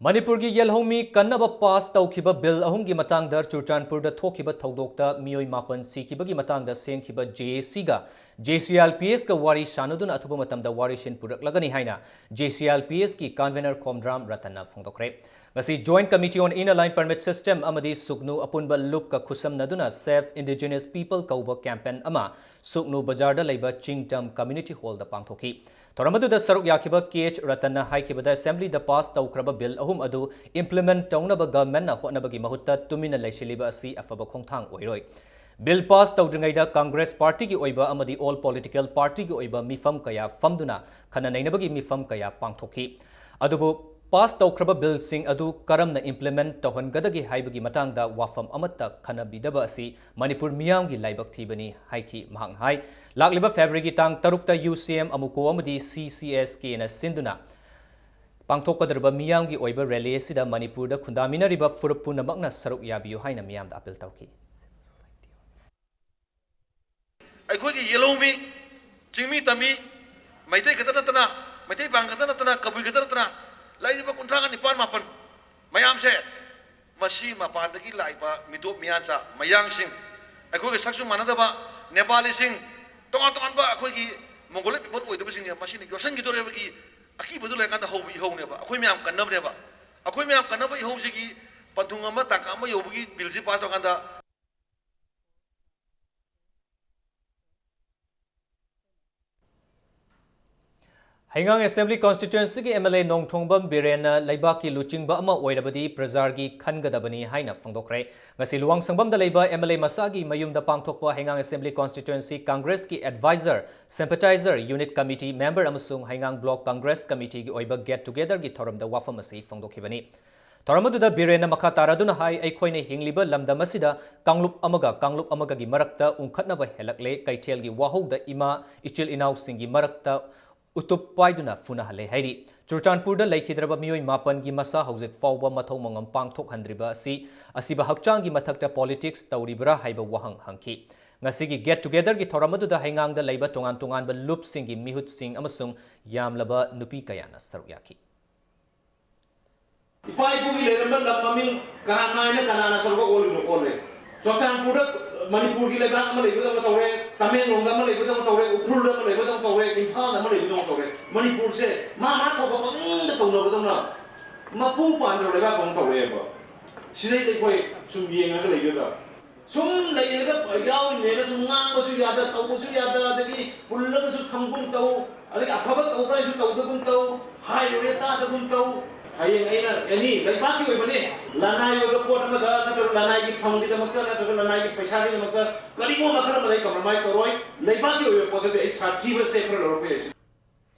ꯃꯅꯤꯄꯨꯔꯒꯤ ꯌꯦꯜꯍꯧꯃꯤ ꯀꯟꯅꯕ pass ꯇꯧꯈꯤꯕ bill ꯑꯍꯨꯝꯒꯤ ꯃꯇꯥꯡꯗ ꯆꯨꯔꯆꯥꯟꯄꯨꯔꯗ ꯊꯣꯛꯈꯤꯕ ꯊꯧꯗꯣꯛꯇ ꯃꯤꯑꯣꯏ ꯃꯥꯄꯟ ꯁꯤꯈꯤꯕꯒꯤ ꯃꯇꯥꯡꯗ ꯁꯦꯝꯈꯤꯕ JACꯒ JCLPSꯀ ꯋꯥꯔꯤ ꯁꯥꯟꯅꯗꯨꯅ ꯑꯊꯨꯕ ꯃꯇꯝꯗ ꯋꯥꯔꯤꯁꯤꯟ ꯄꯨꯔꯛꯂꯒꯅꯤ ꯍꯥꯏꯅ JCLPSꯀꯤ convener ꯈꯣꯝꯗ꯭ꯔꯥꯝ ꯔꯇꯟꯅ ꯐꯣꯡꯗꯣꯛꯈ꯭ꯔꯦ꯫ ꯉꯁꯤ Joint Committee on Inner Line Permit System ꯑꯃꯗꯤ ꯁꯨꯒꯅꯨ ꯑꯄꯨꯟꯕ ꯂꯨꯞꯀ ꯈꯨꯠꯁꯝꯅꯗꯨꯅ Save Indigenous People ꯀꯧꯕ campaign ꯑꯃ ꯁꯨꯒꯅꯨ ꯕꯖꯥꯔꯗ ꯂꯩꯕ ꯆꯤꯡꯇꯝ Community Hallꯗ ꯄꯥꯡꯊꯣꯛꯈꯤ꯫ ꯊꯧꯔꯝ ꯑꯗꯨꯗ ꯁꯔꯨꯛ ꯌꯥꯈꯤꯕ ꯀꯦ ꯑꯦꯆ ꯔꯇꯟꯅ ꯍꯥꯏꯈꯤꯕꯗ, Assemblyꯗ pass ꯇꯧꯈ꯭ꯔꯕ bill ꯑꯍꯨꯝ ꯑꯗꯨ implement ꯇꯧꯅꯕ governmentꯅ ꯍꯣꯠꯅꯕꯒꯤ ꯃꯍꯨꯠꯇ ꯇꯨꯃꯤꯟꯅ ꯂꯩꯁꯤꯜꯂꯤꯕ ꯑꯁꯤ ꯑꯐꯕ ꯈꯣꯡꯊꯥꯡ ꯑꯣꯏꯔꯣꯏ꯫ Bill pass ꯇꯧꯗ꯭ꯔꯤꯉꯩꯗ Congress partyꯒꯤ ꯑꯣꯏꯕ ꯑꯃꯗꯤ all political partyꯒꯤ ꯑꯣꯏꯕ ꯃꯤꯐꯝ ꯀꯌꯥ ꯐꯝꯗꯨꯅ ꯈꯟꯅ ꯅꯩꯅꯕꯒꯤ ꯃꯤꯐꯝ ꯀꯌꯥ ꯄꯥꯡꯊꯣꯛꯈꯤ꯫ ꯑꯗꯨꯕꯨ pass ꯇꯧꯈ꯭ꯔꯕ billꯁꯤꯡ ꯑꯗꯨ ꯀꯔꯝꯅ implement ꯇꯧꯍꯟꯒꯗꯒꯦ ꯍꯥꯏꯕꯒꯤ ꯃꯇꯥꯡꯗ ꯋꯥꯐꯝ ꯑꯃꯠꯇ ꯈꯟꯅꯕꯤꯗꯕ ꯑꯁꯤ ꯃꯅꯤꯄꯨꯔ ꯃꯤꯌꯥꯝꯒꯤ ꯂꯥꯏꯕꯛ ꯊꯤꯕꯅꯤ ꯍꯥꯏꯈꯤ꯫ ꯃꯍꯥꯛꯅ ꯍꯥꯏ, ꯂꯥꯛꯂꯤꯕ Februaryꯒꯤ ꯇꯥꯡ ꯇꯔꯨꯛꯇ UCM, AMUCO ꯑꯃꯗꯤ CCSKꯅ ꯁꯤꯟꯗꯨꯅ ꯄꯥꯡꯊꯣꯛꯀꯗꯧꯔꯤꯕ ꯃꯤꯌꯥꯝꯒꯤ ꯑꯣꯏꯕ rally ꯑꯁꯤꯗ ꯃꯅꯤꯄꯨꯔꯗ ꯈꯨꯟꯗꯥꯃꯤꯟꯅꯔꯤꯕ ꯐꯨꯔꯨꯞ ꯄꯨꯝꯅꯃꯛꯅ ꯁꯔꯨꯛ ꯌꯥꯕꯤꯌꯨ ꯍꯥꯏꯅ ꯃꯤꯌꯥꯝꯗ appeal ꯇꯧꯈꯤ꯫ ꯑꯩꯈꯣꯏꯒꯤ ꯌꯦꯜꯍꯧꯃꯤ, ꯆꯤꯡꯃꯤ ꯇꯝꯃꯤ, ꯃꯩꯇꯩ ꯈꯛꯇ ꯅꯠꯇꯅ, ꯃꯩꯇꯩ ꯄꯥꯡ ꯈꯛꯇ ꯅꯠꯇꯅ, ꯀꯕꯨꯏ ꯈꯛꯇ ꯅꯠꯇꯅ, ꯂꯩꯔꯤꯕ ꯀꯨꯟꯊ꯭ꯔꯥꯒ ꯅꯤꯄꯥꯟ ꯃꯥꯄꯟ ꯃꯌꯥꯝꯁꯦ, ꯃꯁꯤ ꯃꯄꯥꯟꯗꯒꯤ ꯂꯥꯛꯏꯕ ꯃꯤꯇꯣꯞ ꯃꯤꯌꯥꯟꯆꯥ ꯃꯌꯥꯡꯁꯤꯡ, ꯑꯩꯈꯣꯏꯒ ꯁꯛꯁꯨ ꯃꯥꯟꯅꯗꯕ ꯅꯦꯄꯥꯂꯤꯁꯤꯡ, ꯇꯣꯉꯥꯟ ꯇꯣꯉꯥꯟꯕ ꯑꯩꯈꯣꯏꯒꯤ Mongoloid people ꯑꯣꯏꯗꯕꯁꯤꯡꯁꯦ ꯃꯁꯤꯅ ꯌꯣꯠꯁꯤꯟꯈꯤꯗꯣꯔꯦꯕꯒꯤ ꯑꯀꯤꯕꯗꯨ ꯂꯩꯔꯀꯥꯟꯗ ꯍꯧꯕ ꯏꯍꯧꯅꯦꯕ꯫ ꯑꯩꯈꯣꯏ ꯃꯌꯥꯝ ꯀꯟꯅꯕꯅꯦꯕ꯫ ꯑꯩꯈꯣꯏ ꯃꯌꯥꯝ ꯀꯟꯅꯕ ꯏꯍꯧꯁꯤꯒꯤ ꯄꯟꯊꯨꯡ ꯑꯃ, ꯇꯥꯡꯀꯛ ꯑꯃ ꯌꯧꯕꯒꯤ billꯁꯤ pass ꯇꯧꯔꯀꯥꯟꯗ, ꯍꯩꯉꯥꯡ Assembly Constituency ꯒꯤ M L A ꯅꯣꯡꯊꯣꯡꯕꯝ ꯕꯤꯔꯦꯟꯅ ꯂꯩꯕꯥꯛꯀꯤ ꯂꯨꯆꯤꯡꯕ ꯑꯃ ꯑꯣꯏꯔꯕꯗꯤ ꯄ꯭ꯔꯖꯥꯒꯤ ꯈꯟꯒꯗꯕꯅꯤ ꯍꯥꯏꯅ ꯐꯣꯡꯗꯣꯛꯈ꯭ꯔꯦ꯫ ꯉꯁꯤ ꯂꯨꯋꯥꯡꯁꯪꯕꯝꯗ ꯂꯩꯕ M L A ꯃꯁꯥꯒꯤ ꯃꯌꯨꯝꯗ ꯄꯥꯡꯊꯣꯛꯄ ꯍꯩꯉꯥꯡ Assembly Constituency Congress ꯀꯤ Advisor, Sympathizer, Unit Committee Member ꯑꯃꯁꯨꯡ ꯍꯩꯉꯥꯡ Block Congress Committee ꯒꯤ ꯑꯣꯏꯕ Get Together ꯒꯤ ꯊꯧꯔꯝꯗ ꯋꯥꯐꯝ ꯑꯁꯤ ꯐꯣꯡꯗꯣꯛꯈꯤꯕꯅꯤ꯫ ꯊꯧꯔꯝ ꯑꯗꯨꯗ ꯕꯤꯔꯦꯟꯅ ꯃꯈꯥ ꯇꯥꯔꯗꯨꯅ ꯍꯥꯏ, ꯑꯩꯈꯣꯏꯅ ꯍꯤꯡꯂꯤꯕ ꯂꯝꯗꯝ ꯑꯁꯤꯗ ꯀꯥꯡꯂꯨꯞ ꯑꯃꯒ ꯀꯥꯡꯂꯨꯞ ꯑꯃꯒꯒꯤ ꯃꯔꯛꯇ ꯎꯪꯈꯠꯅꯕ ꯍꯦꯜꯂꯛꯂꯦ, ꯀꯩꯊꯦꯜꯒꯤ ꯋꯥꯍꯧꯗ ꯏꯃꯥ ꯏꯆꯤꯜ ꯏꯅꯥꯎꯁꯤꯡꯒꯤ ꯃꯔꯛꯇ ꯎꯇꯨꯞ ꯄꯥꯏꯗꯨꯅ ꯐꯨꯅꯍꯜꯂꯦ ꯍꯥꯏꯔꯤ꯫ ꯆꯨꯔꯆꯥꯟꯄꯨꯔꯗ ꯂꯩꯈꯤꯗ꯭ꯔꯕ ꯃꯤꯑꯣꯏ ꯃꯥꯄꯟꯒꯤ ꯃꯁꯥ ꯍꯧꯖꯤꯛ ꯐꯥꯎꯕ ꯃꯊꯧ ꯃꯉꯝ ꯄꯥꯡꯊꯣꯛꯍꯟꯗ꯭ꯔꯤꯕ ꯑꯁꯤ ꯑꯁꯤꯕ ꯍꯛꯆꯥꯡꯒꯤ ꯃꯊꯛꯇ politics ꯇꯧꯔꯤꯕ꯭ꯔꯥ ꯍꯥꯏꯕ ꯋꯥꯍꯪ ꯍꯪꯈꯤ꯫ ꯉꯁꯤꯒꯤ Get Together ꯒꯤ ꯊꯧꯔꯝ ꯑꯗꯨꯗ ꯍꯩꯉꯥꯡꯗ ꯂꯩꯕ ꯇꯣꯉꯥꯟ ꯇꯣꯉꯥꯟꯕ ꯂꯨꯞꯁꯤꯡꯒꯤ ꯃꯤꯍꯨꯠꯁꯤꯡ ꯑꯃꯁꯨꯡ ꯌꯥꯝꯂꯕ ꯅꯨꯄꯤ ꯀꯌꯥꯅ ꯁꯔꯨꯛ ꯌꯥꯈꯤ꯫ ꯏꯄꯥ ꯏꯄꯨꯒꯤ ꯂꯩꯔꯝꯕ ꯂꯝ ꯃꯃꯤꯡ ꯀꯅꯥꯅ ꯀꯅꯥꯅ ꯇꯧꯔꯒ ꯑꯣꯜꯂꯤꯅꯣ ꯑꯣꯜꯂꯦ꯫ ꯆꯨꯔꯆꯥꯟꯄꯨꯔꯗ ꯃꯅꯤꯄꯨꯔꯒꯤ ꯂꯩꯕꯥꯛ ꯑꯃ ꯂꯩꯕꯗꯧꯅ ꯇꯧꯔꯦ, ꯇꯃꯦꯡꯂꯣꯡꯗ ꯑꯃ ꯂꯩꯕꯗꯧꯅ ꯇꯧꯔꯦ, ꯎꯈ꯭ꯔꯨꯜꯗ ꯑꯃ ꯂꯩꯕꯗꯧꯅ ꯇꯧꯔꯦ, ꯏꯝꯐꯥꯜꯗ ꯑꯃ ꯂꯩꯕꯗꯧꯅ ꯇꯧꯔꯦ꯫ ꯃꯅꯤꯄꯨꯔꯁꯦ ꯃꯥ ꯃꯥ ꯊꯣꯛꯄ ꯄꯪꯅꯤꯡꯗ ꯇꯧꯅꯕꯗꯧꯅ ꯃꯄꯨ ꯄꯥꯟꯗ꯭ꯔꯕ ꯂꯩꯕꯥꯛ ꯑꯃ ꯇꯧꯔꯛꯑꯦꯕ꯫ ꯁꯤꯗꯩꯗ ꯑꯩꯈꯣꯏ ꯁꯨꯝ ꯌꯦꯡꯉꯒ ꯂꯩꯒꯗ꯭ꯔꯥ? ꯁꯨꯝ ꯂꯩꯔꯒ ꯌꯥꯎꯔꯤꯅꯦꯅ ꯁꯨꯝ ꯉꯥꯡꯕꯁꯨ ꯌꯥꯗ, ꯇꯧꯕꯁꯨ ꯌꯥꯗ, ꯑꯗꯒꯤ ꯄꯨꯜꯂꯒꯁꯨ ꯊꯝꯒꯨꯝ ꯇꯧ, ꯑꯗꯒꯤ ꯑꯐꯕ ꯇꯧꯕ꯭ꯔꯥ ꯍꯥꯏꯁꯨ ꯇꯧꯗꯒꯨꯝ ꯇꯧ, ꯍꯥꯏꯔꯨꯔꯦ ꯇꯥꯗꯒꯨꯝ ꯇꯧ꯫ ꯍꯌꯦꯡ ꯑꯩꯅ ꯑꯦꯅꯤ ꯂꯩꯕꯥꯛꯀꯤ ꯑꯣꯏꯕꯅꯦ, ꯂꯅꯥꯏ ꯑꯣꯏꯕ ꯄꯣꯠ ꯑꯃꯗ ꯅꯠꯇ꯭ꯔꯒ ꯂꯅꯥꯏꯒꯤ ꯐꯝꯒꯤꯗꯃꯛꯇ ꯅꯠꯇ꯭ꯔꯒ ꯂꯅꯥꯏꯒꯤ ꯄꯩꯁꯥꯒꯤꯗꯃꯛꯇ ꯀꯔꯤꯒꯨꯝꯕ ꯃꯈꯜ ꯑꯃꯗ ꯑꯩ compromise ꯇꯧꯔꯣꯏ꯫ ꯂꯩꯕꯥꯛꯀꯤ ꯑꯣꯏꯕ ꯄꯣꯠꯇꯗꯤ ꯑꯩ ꯁꯥꯊꯤꯕꯁꯦ ꯈꯔ ꯂꯧꯔꯛꯄ ꯌꯥꯏ꯫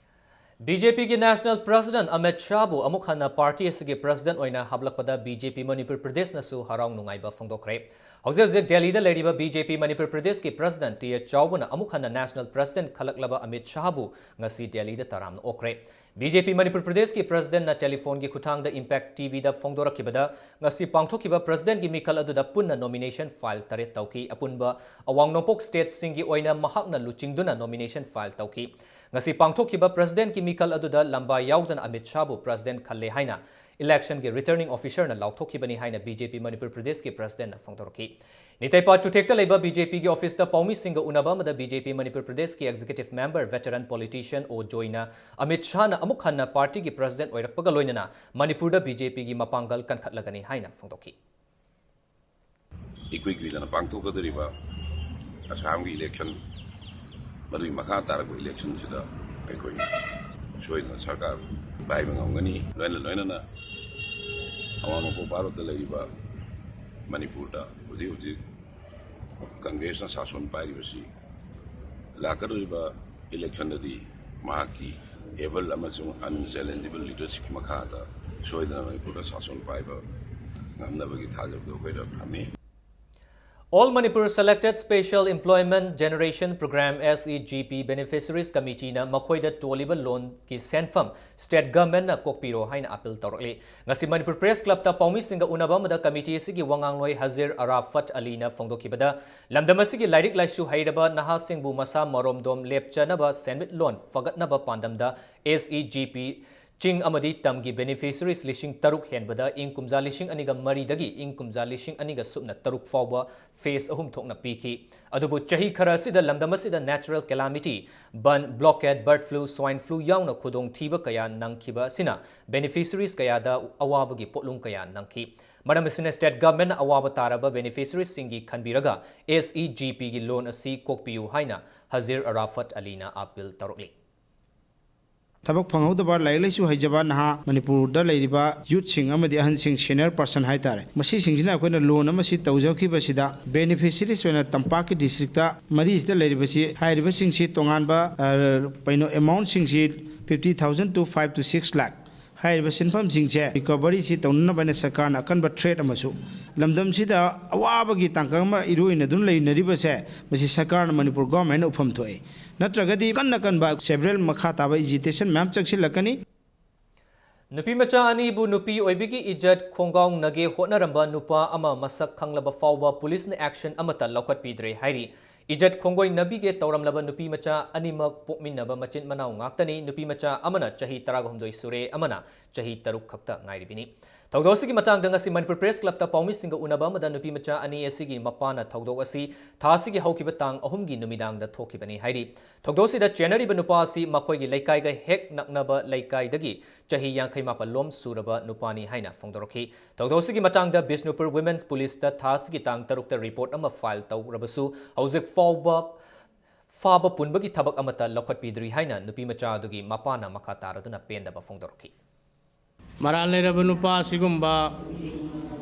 B J P ꯒꯤ National President ꯑꯃꯤꯠ ꯁꯥꯍꯕꯨ ꯑꯃꯨꯛ ꯍꯟꯅ party ꯑꯁꯤꯒꯤ president ꯑꯣꯏꯅ ꯍꯥꯞꯂꯛꯄꯗ B J P ꯃꯅꯤꯄꯨꯔ ꯄ꯭ꯔꯗꯦꯁꯅꯁꯨ ꯍꯔꯥꯎ ꯅꯨꯡꯉꯥꯏꯕ ꯐꯣꯡꯗꯣꯛꯈ꯭ꯔꯦ꯫ ꯍꯧꯖꯤꯛ ꯍꯧꯖꯤꯛ ꯗꯦꯜꯂꯤꯗ ꯂꯩꯔꯤꯕ B J P ꯃꯅꯤꯄꯨꯔ ꯄ꯭ꯔꯗꯦꯁꯀꯤ president ꯇꯤ ꯑꯦ ꯆꯥꯎꯕꯅ ꯑꯃꯨꯛ ꯍꯟꯅ National President ꯈꯜꯂꯛꯂꯕ ꯑꯃꯤꯠ ꯁꯥꯍꯕꯨ ꯉꯁꯤ ꯗꯦꯜꯂꯤꯗ ꯇꯔꯥꯝꯅ ꯑꯣꯛꯈ꯭ꯔꯦ꯫ B J P ꯃꯅꯤꯄꯨꯔ ꯄ꯭ꯔꯗꯦꯁꯀꯤ presidentꯅ telephone ꯒꯤ ꯈꯨꯠꯊꯥꯡꯗ Impact T V ꯗ ꯐꯣꯡꯗꯣꯔꯛꯈꯤꯕꯗ, ꯉꯁꯤ ꯄꯥꯡꯊꯣꯛꯈꯤꯕ presidentꯀꯤ ꯃꯤꯈꯜ ꯑꯗꯨꯗ ꯄꯨꯟꯅ nomination file ꯇꯔꯦꯠ ꯇꯧꯈꯤ꯫ ꯑꯄꯨꯟꯕ ꯑꯋꯥꯡ ꯅꯣꯡꯄꯣꯛ stateꯁꯤꯡꯒꯤ ꯑꯣꯏꯅ ꯃꯍꯥꯛꯅ ꯂꯨꯆꯤꯡꯗꯨꯅ nomination file ꯇꯧꯈꯤ꯫ ꯉꯁꯤ ꯄꯥꯡꯊꯣꯛꯈꯤꯕ presidentꯀꯤ ꯃꯤꯈꯜ ꯑꯗꯨꯗ ꯂꯝꯕꯥ ꯌꯥꯎꯗꯅ ꯑꯃꯤꯠ ꯁꯥꯍꯕꯨ president ꯈꯜꯂꯦ ꯍꯥꯏꯅ electionꯒꯤ returning officerꯅ ꯂꯥꯎꯊꯣꯛꯈꯤꯕꯅꯤ ꯍꯥꯏꯅ B J P ꯃꯅꯤꯄꯨꯔ ꯄ꯭ꯔꯗꯦꯁꯀꯤ presidentꯅ ꯐꯣꯡꯗꯣꯔꯛꯈꯤ꯫ ꯅꯤꯇꯩꯄꯥ ꯆꯨꯊꯦꯛꯇ ꯂꯩꯕ B J Pꯒꯤ officeꯇ ꯄꯥꯎꯃꯤꯁꯤꯡꯒ ꯎꯅꯕ ꯑꯃꯗ B J P ꯃꯅꯤꯄꯨꯔ ꯄ꯭ꯔꯗꯦꯁꯀꯤ executive member, veteran politician ꯑꯣ ꯖꯣꯏꯅ ꯑꯃꯤꯠ ꯁꯥꯍꯅ ꯑꯃꯨꯛ ꯍꯟꯅ partyꯒꯤ president ꯑꯣꯏꯔꯛꯄꯒ ꯂꯣꯏꯅꯅ ꯃꯅꯤꯄꯨꯔꯗ B J Pꯒꯤ ꯃꯄꯥꯡꯒꯜ ꯀꯟꯈꯠꯂꯒꯅꯤ ꯍꯥꯏꯅ ꯐꯣꯡꯗꯣꯛꯈꯤ꯫ ꯏꯀꯨꯏ ꯀꯨꯏꯗꯅ ꯄꯥꯡꯊꯣꯛꯀꯗꯧꯔꯤꯕ ꯑꯁꯥꯝꯒꯤ election, ꯃꯗꯨꯒꯤ ꯃꯈꯥ ꯇꯥꯔꯛꯄ electionꯁꯤꯗ ꯑꯩꯈꯣꯏ ꯁꯣꯏꯗꯅ ꯁꯔꯀꯥꯔ ꯄꯥꯏꯕ ꯉꯝꯒꯅꯤ꯫ ꯂꯣꯏꯅ ꯂꯣꯏꯅꯅ ꯑꯋꯥꯡ ꯅꯣꯡꯄꯣꯛ ꯚꯥꯔꯠꯇ ꯂꯩꯔꯤꯕ ꯃꯅꯤꯄꯨꯔꯗ ꯍꯧꯖꯤꯛ ꯍꯧꯖꯤꯛ ꯀꯪꯒ꯭ꯔꯦꯁꯅ ꯁꯥꯁꯣꯟ ꯄꯥꯏꯔꯤꯕꯁꯤ ꯂꯥꯛꯀꯗꯧꯔꯤꯕ ꯏꯂꯦꯛꯁꯟꯗꯗꯤ ꯃꯍꯥꯛꯀꯤ ꯑꯦꯕꯜ ꯑꯃꯁꯨꯡ ꯑꯟꯆꯦꯂꯦꯟꯖꯦꯕꯜ ꯂꯤꯗꯔꯁꯤꯞꯀꯤ ꯃꯈꯥꯗ ꯁꯣꯏꯗꯅ ꯃꯅꯤꯄꯨꯔꯗ ꯁꯥꯁꯣꯟ ꯄꯥꯏꯕ ꯉꯝꯅꯕꯒꯤ ꯊꯥꯖꯕꯗꯨ ꯑꯩꯈꯣꯏꯗ ꯊꯝꯃꯤ꯫ All Manipur Selected Special Employment Generation Program, S E G P, Beneficiaries Committeeꯅ ꯃꯈꯣꯏꯗ ꯇꯣꯜꯂꯤꯕ ꯂꯣꯟꯒꯤ ꯁꯦꯟꯐꯝ state governmentꯅ ꯀꯣꯛꯄꯤꯔꯣ ꯍꯥꯏꯅ appeal ꯇꯧꯔꯛꯂꯤ꯫ ꯉꯁꯤ ꯃꯅꯤꯄꯨꯔ Press Clubꯇ ꯄꯥꯎꯃꯤꯁꯤꯡꯒ ꯎꯅꯕ ꯑꯃꯗ committee ꯑꯁꯤꯒꯤ ꯋꯥꯉꯥꯡꯂꯣꯏ ꯍꯖꯤꯔ ꯑꯔꯥꯐꯠ ꯑꯂꯤꯅ ꯐꯣꯡꯗꯣꯛꯈꯤꯕꯗ, ꯂꯝꯗꯝ ꯑꯁꯤꯒꯤ ꯂꯥꯏꯔꯤꯛ ꯂꯥꯏꯁꯨ ꯍꯩꯔꯕ ꯅꯍꯥꯁꯤꯡꯕꯨ ꯃꯁꯥ ꯃꯔꯣꯝꯗꯣꯝ ꯂꯦꯞꯆꯅꯕ ꯁꯦꯟꯃꯤꯠꯂꯣꯟ ꯐꯒꯠꯅꯕ ꯄꯥꯟꯗꯝꯗ S E G P ꯆꯤꯡ ꯑꯃꯗꯤ ꯇꯝꯒꯤ beneficiaries ꯂꯤꯁꯤꯡ ꯇꯔꯨꯛ ꯍꯦꯟꯕꯗ ꯏꯪ ꯀꯨꯝꯖꯥ ꯂꯤꯁꯤꯡ ꯑꯅꯤꯒ ꯃꯔꯤꯗꯒꯤ ꯏꯪ ꯀꯨꯝꯖꯥ ꯂꯤꯁꯤꯡ ꯑꯅꯤꯒ ꯁꯨꯞꯅ ꯇꯔꯨꯛ ꯐꯥꯎꯕ phase ꯑꯍꯨꯝ ꯊꯣꯛꯅ ꯄꯤꯈꯤ꯫ ꯑꯗꯨꯕꯨ ꯆꯍꯤ ꯈꯔ ꯑꯁꯤꯗ ꯂꯝꯗꯝ ꯑꯁꯤꯗ natural calamity, ꯕꯟ, blockade, bird flu, swine flu ꯌꯥꯎꯅ ꯈꯨꯗꯣꯡꯊꯤꯕ ꯀꯌꯥ ꯅꯪꯈꯤꯕ ꯑꯁꯤꯅ beneficiaries ꯀꯌꯥꯗ ꯑꯋꯥꯕꯒꯤ ꯄꯣꯠꯂꯨꯝ ꯀꯌꯥ ꯅꯪꯈꯤ꯫ ꯃꯔꯝ ꯑꯁꯤꯅ state governmentꯅ ꯑꯋꯥꯕ ꯇꯥꯔꯕ beneficiariesꯁꯤꯡꯒꯤ ꯈꯟꯕꯤꯔꯒ S E G Pꯒꯤ loan ꯑꯁꯤ ꯀꯣꯛꯄꯤꯌꯨ ꯍꯥꯏꯅ ꯍꯖꯤꯔ ꯑꯔꯥꯐꯠ ꯑꯂꯤꯅ appeal ꯇꯧꯔꯛꯂꯤ꯫ ꯊꯕꯛ ꯐꯪꯍꯧꯗꯕ, ꯂꯥꯏꯔꯤꯛ ꯂꯥꯏꯁꯨ ꯍꯩꯖꯕ ꯅꯍꯥ ꯃꯅꯤꯄꯨꯔꯗ ꯂꯩꯔꯤꯕ youthꯁꯤꯡ ꯑꯃꯗꯤ ꯑꯍꯟꯁꯤꯡ, senior person ꯍꯥꯏꯇꯥꯔꯦ, ꯃꯁꯤꯁꯤꯡꯁꯤꯅ ꯑꯩꯈꯣꯏꯅ loan ꯑꯃꯁꯤ ꯇꯧꯖꯈꯤꯕꯁꯤꯗ beneficiaries ꯑꯣꯏꯅ ꯇꯝꯄꯥꯛꯀꯤ districtꯇ ꯃꯔꯤꯁꯤꯗ ꯂꯩꯔꯤꯕꯁꯤ, ꯍꯥꯏꯔꯤꯕꯁꯤꯡꯁꯤ ꯇꯣꯉꯥꯟꯕ, ꯑ, ꯀꯩꯅꯣ, amountꯁꯤꯡꯁꯤ fifty thousand to five to six lakh ꯍꯥꯏꯔꯤꯕ ꯁꯦꯟꯐꯝꯁꯤꯡꯁꯦ recoveryꯁꯤ ꯇꯧꯅꯅꯕ ꯍꯥꯏꯅ ꯁꯔꯀꯥꯔꯅ ꯑꯀꯟꯕ threat ꯑꯃꯁꯨ, ꯂꯝꯗꯝꯁꯤꯗ ꯑꯋꯥꯕꯒꯤ ꯇꯥꯡꯀꯛ ꯑꯃ ꯏꯔꯣꯏꯅꯗꯨꯅ ꯂꯩꯅꯔꯤꯕꯁꯦ, ꯃꯁꯤ ꯁꯔꯀꯥꯔꯅ, ꯃꯅꯤꯄꯨꯔ governmentꯅ ꯎꯐꯝ ꯊꯣꯛꯑꯦ꯫ ꯅꯠꯇ꯭ꯔꯒꯗꯤ ꯀꯟꯅ ꯀꯟꯕ several ꯃꯈꯥ ꯇꯥꯕ agitation ꯃꯌꯥꯝ ꯆꯪꯁꯤꯜꯂꯛꯀꯅꯤ꯫ ꯅꯨꯄꯤ ꯃꯆꯥ ꯑꯅꯤꯕꯨ ꯅꯨꯄꯤ ꯑꯣꯏꯕꯤꯒꯤ ꯏꯖꯠ ꯈꯣꯡꯒꯥꯎꯅꯒꯦ ꯍꯣꯠꯅꯔꯝꯕ ꯅꯨꯄꯥ ꯑꯃ ꯃꯁꯛ ꯈꯪꯂꯕ ꯐꯥꯎꯕ ꯄꯨꯂꯤꯁꯅ action ꯑꯃꯠꯇ ꯂꯧꯈꯠꯄꯤꯗ꯭ꯔꯦ ꯍꯥꯏꯔꯤ꯫ ꯏꯖꯠ ꯈꯣꯡꯒꯣꯏꯅꯕꯤꯒꯦ ꯇꯧꯔꯝꯂꯕ ꯅꯨꯄꯤ ꯃꯆꯥ ꯑꯅꯤꯃꯛ ꯄꯣꯛꯃꯤꯟꯅꯕ ꯃꯆꯤꯟ ꯃꯅꯥꯎ ꯉꯥꯛꯇꯅꯤ꯫ ꯅꯨꯄꯤ ꯃꯆꯥ ꯑꯃꯅ ꯆꯍꯤ ꯇꯔꯥꯍꯨꯝꯗꯣꯏ ꯁꯨꯔꯦ, ꯑꯃꯅ ꯆꯍꯤ ꯇꯔꯨꯛ ꯈꯛꯇ ꯉꯥꯏꯔꯤꯕꯅꯤ꯫ ꯊꯧꯗꯣꯛ ꯑꯁꯤꯒꯤ ꯃꯇꯥꯡꯗ ꯉꯁꯤ ꯃꯅꯤꯄꯨꯔ Press Clubꯇ ꯄꯥꯎꯃꯤꯁꯤꯡꯒ ꯎꯅꯕ ꯑꯃꯗ ꯅꯨꯄꯤ ꯃꯆꯥ ꯑꯅꯤ ꯑꯁꯤꯒꯤ ꯃꯄꯥꯅ ꯊꯧꯗꯣꯛ ꯑꯁꯤ ꯊꯥ ꯑꯁꯤꯒꯤ ꯍꯧꯈꯤꯕ ꯇꯥꯡ ꯑꯍꯨꯝꯒꯤ ꯅꯨꯃꯤꯗꯥꯡꯗ ꯊꯣꯛꯈꯤꯕꯅꯤ ꯍꯥꯏꯔꯤ꯫ ꯊꯧꯗꯣꯛ ꯑꯁꯤꯗ ꯆꯦꯟꯅꯔꯤꯕ ꯅꯨꯄꯥ ꯑꯁꯤ ꯃꯈꯣꯏꯒꯤ ꯂꯩꯀꯥꯏꯒ ꯍꯦꯛ ꯅꯛꯅꯕ ꯂꯩꯀꯥꯏꯗꯒꯤ ꯆꯍꯤ ꯌꯥꯡꯈꯩ ꯃꯥꯄꯜ ꯂꯣꯝ ꯁꯨꯔꯕ ꯅꯨꯄꯥꯅꯤ ꯍꯥꯏꯅ ꯐꯣꯡꯗꯣꯔꯛꯈꯤ꯫ ꯊꯧꯗꯣꯛ ꯑꯁꯤꯒꯤ ꯃꯇꯥꯡꯗ ꯕꯤꯁꯅꯨꯄꯨꯔ Women's Policeꯇ ꯊꯥ ꯑꯁꯤꯒꯤ ꯇꯥꯡ ꯇꯔꯨꯛꯇ report ꯑꯃ file ꯇꯧꯔꯕꯁꯨ ꯍꯧꯖꯤꯛ ꯐꯥꯎꯕ ꯐꯥꯕ ꯄꯨꯟꯕꯒꯤ ꯊꯕꯛ ꯑꯃꯠꯇ ꯂꯧꯈꯠꯄꯤꯗ꯭ꯔꯤ ꯍꯥꯏꯅ ꯅꯨꯄꯤ ꯃꯆꯥ ꯑꯗꯨꯒꯤ ꯃꯄꯥꯅ ꯃꯈꯥ ꯇꯥꯔꯗꯨꯅ ꯄꯦꯟꯗꯕ ꯐꯣꯡꯗꯣꯔꯛꯈꯤ꯫ ꯃꯔꯥꯜ ꯂꯩꯔꯕ ꯅꯨꯄꯥ ꯑꯁꯤꯒꯨꯝꯕ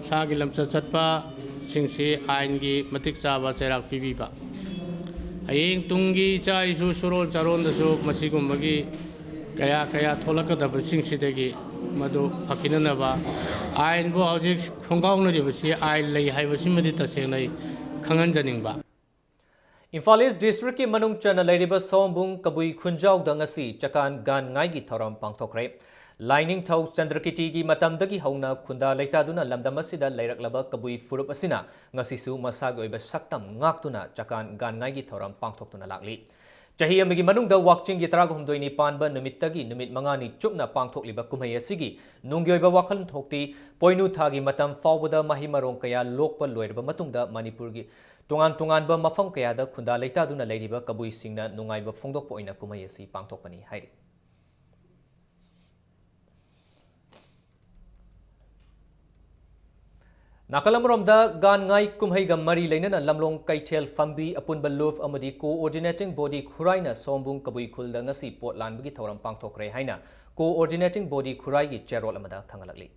ꯏꯁꯥꯒꯤ ꯂꯝꯆꯠ ꯆꯠꯄꯁꯤꯡꯁꯤ ꯑꯥꯏꯟꯒꯤ ꯃꯇꯤꯛ ꯆꯥꯕ ꯆꯩꯔꯥꯛ ꯄꯤꯕꯤꯕ, ꯍꯌꯦꯡ ꯇꯨꯡꯒꯤ ꯏꯆꯥ ꯏꯁꯨ ꯁꯨꯔꯣꯟ ꯆꯥꯔꯣꯟꯗꯁꯨ ꯃꯁꯤꯒꯨꯝꯕꯒꯤ ꯀꯌꯥ ꯀꯌꯥ ꯊꯣꯛꯂꯛꯀꯗꯕꯁꯤꯡꯁꯤꯗꯒꯤ ꯃꯗꯨ ꯐꯈꯤꯅꯅꯕ ꯑꯥꯏꯟꯕꯨ ꯍꯧꯖꯤꯛ ꯈꯣꯡꯒꯥꯎꯅꯔꯤꯕꯁꯤ ꯑꯥꯏꯟ ꯂꯩ ꯍꯥꯏꯕꯁꯤꯃꯗꯤ ꯇꯁꯦꯡꯅ ꯑꯩ ꯈꯪꯍꯟꯖꯅꯤꯡꯕ꯫ ꯏꯝꯐꯥꯜ ꯏꯁ ꯗꯤꯁꯇ꯭ꯔꯤꯛꯀꯤ ꯃꯅꯨꯡ ꯆꯟꯅ ꯂꯩꯔꯤꯕ ꯁꯑꯣꯝꯕꯨꯡ ꯀꯕꯨꯏ ꯈꯨꯟꯖꯥꯎꯗ ꯉꯁꯤ ꯆꯀꯥꯟ ꯒꯥꯟꯉꯥꯏꯒꯤ ꯊꯧꯔꯝ ꯄꯥꯡꯊꯣꯛꯈ꯭ꯔꯦ꯫ ꯂꯥꯏꯅꯤꯡꯊꯧ ꯆꯟꯗ꯭ꯔꯀꯤꯇꯤꯒꯤ ꯃꯇꯝꯗꯒꯤ ꯍꯧꯅ ꯈꯨꯟꯗꯥ ꯂꯩꯇꯥꯗꯨꯅ ꯂꯝꯗꯝ ꯑꯁꯤꯗ ꯂꯩꯔꯛꯂꯕ ꯀꯕꯨꯏ ꯐꯨꯔꯨꯞ ꯑꯁꯤꯅ ꯉꯁꯤꯁꯨ ꯃꯁꯥꯒꯤ ꯑꯣꯏꯕ ꯁꯛꯇꯝ ꯉꯥꯛꯇꯨꯅ ꯆꯀꯥꯟ ꯒꯥꯟꯉꯥꯏꯒꯤ ꯊꯧꯔꯝ ꯄꯥꯡꯊꯣꯛꯇꯨꯅ ꯂꯥꯛꯂꯤ꯫ ꯆꯍꯤ ꯑꯃꯒꯤ ꯃꯅꯨꯡꯗ ꯋꯥꯛꯆꯤꯡꯒꯤ ꯇꯔꯥꯍꯨꯝꯗꯣꯏꯅꯤ ꯄꯥꯟꯕ ꯅꯨꯃꯤꯠꯇꯒꯤ ꯅꯨꯃꯤꯠ ꯃꯉꯥꯅꯤ ꯆꯨꯞꯅ ꯄꯥꯡꯊꯣꯛꯂꯤꯕ ꯀꯨꯝꯍꯩ ꯑꯁꯤꯒꯤ ꯅꯨꯡꯒꯤ ꯑꯣꯏꯕ ꯋꯥꯈꯜꯊꯣꯛꯇꯤ ꯄꯣꯏꯅꯨ ꯊꯥꯒꯤ ꯃꯇꯝ ꯐꯥꯎꯕꯗ ꯃꯍꯩ ꯃꯔꯣꯡ ꯀꯌꯥ ꯂꯣꯛꯄ ꯂꯣꯏꯔꯕ ꯃꯇꯨꯡꯗ ꯃꯅꯤꯄꯨꯔꯒꯤ ꯇꯣꯉꯥꯟ ꯇꯣꯉꯥꯟꯕ ꯃꯐꯝ ꯀꯌꯥꯗ ꯈꯨꯟꯗꯥ ꯂꯩꯇꯥꯗꯨꯅ ꯂꯩꯔꯤꯕ ꯀꯕꯨꯏꯁꯤꯡꯅ ꯅꯨꯡꯉꯥꯏꯕ ꯐꯣꯡꯗꯣꯛꯄ ꯑꯣꯏꯅ ꯀꯨꯝꯍꯩ ꯑꯁꯤ ꯄꯥꯡꯊꯣꯛꯄꯅꯤ ꯍꯥꯏꯔꯤ꯫ ꯅꯥꯀꯜ ꯑꯃꯔꯣꯝꯗ, ꯒꯥꯟꯉꯥꯏ ꯀꯨꯝꯍꯩꯒ ꯃꯔꯤ ꯂꯩꯅꯅ ꯂꯝꯂꯣꯡ ꯀꯩꯊꯦꯜ ꯐꯝꯕꯤ ꯑꯄꯨꯟꯕ ꯂꯨꯞ ꯑꯃꯗꯤ Coordinating Body ꯈꯨꯔꯥꯏꯅ ꯁꯑꯣꯝꯕꯨꯡ ꯀꯕꯨꯏ ꯈꯨꯜꯗ ꯉꯁꯤ ꯄꯣꯠ ꯂꯥꯟꯕꯒꯤ ꯊꯧꯔꯝ ꯄꯥꯡꯊꯣꯛꯈ꯭ꯔꯦ ꯍꯥꯏꯅ Coordinating Body ꯈꯨꯔꯥꯏꯒꯤ ꯆꯦꯔꯣꯜ ꯑꯃꯗ ꯈꯪꯍꯜꯂꯛꯂꯤ꯫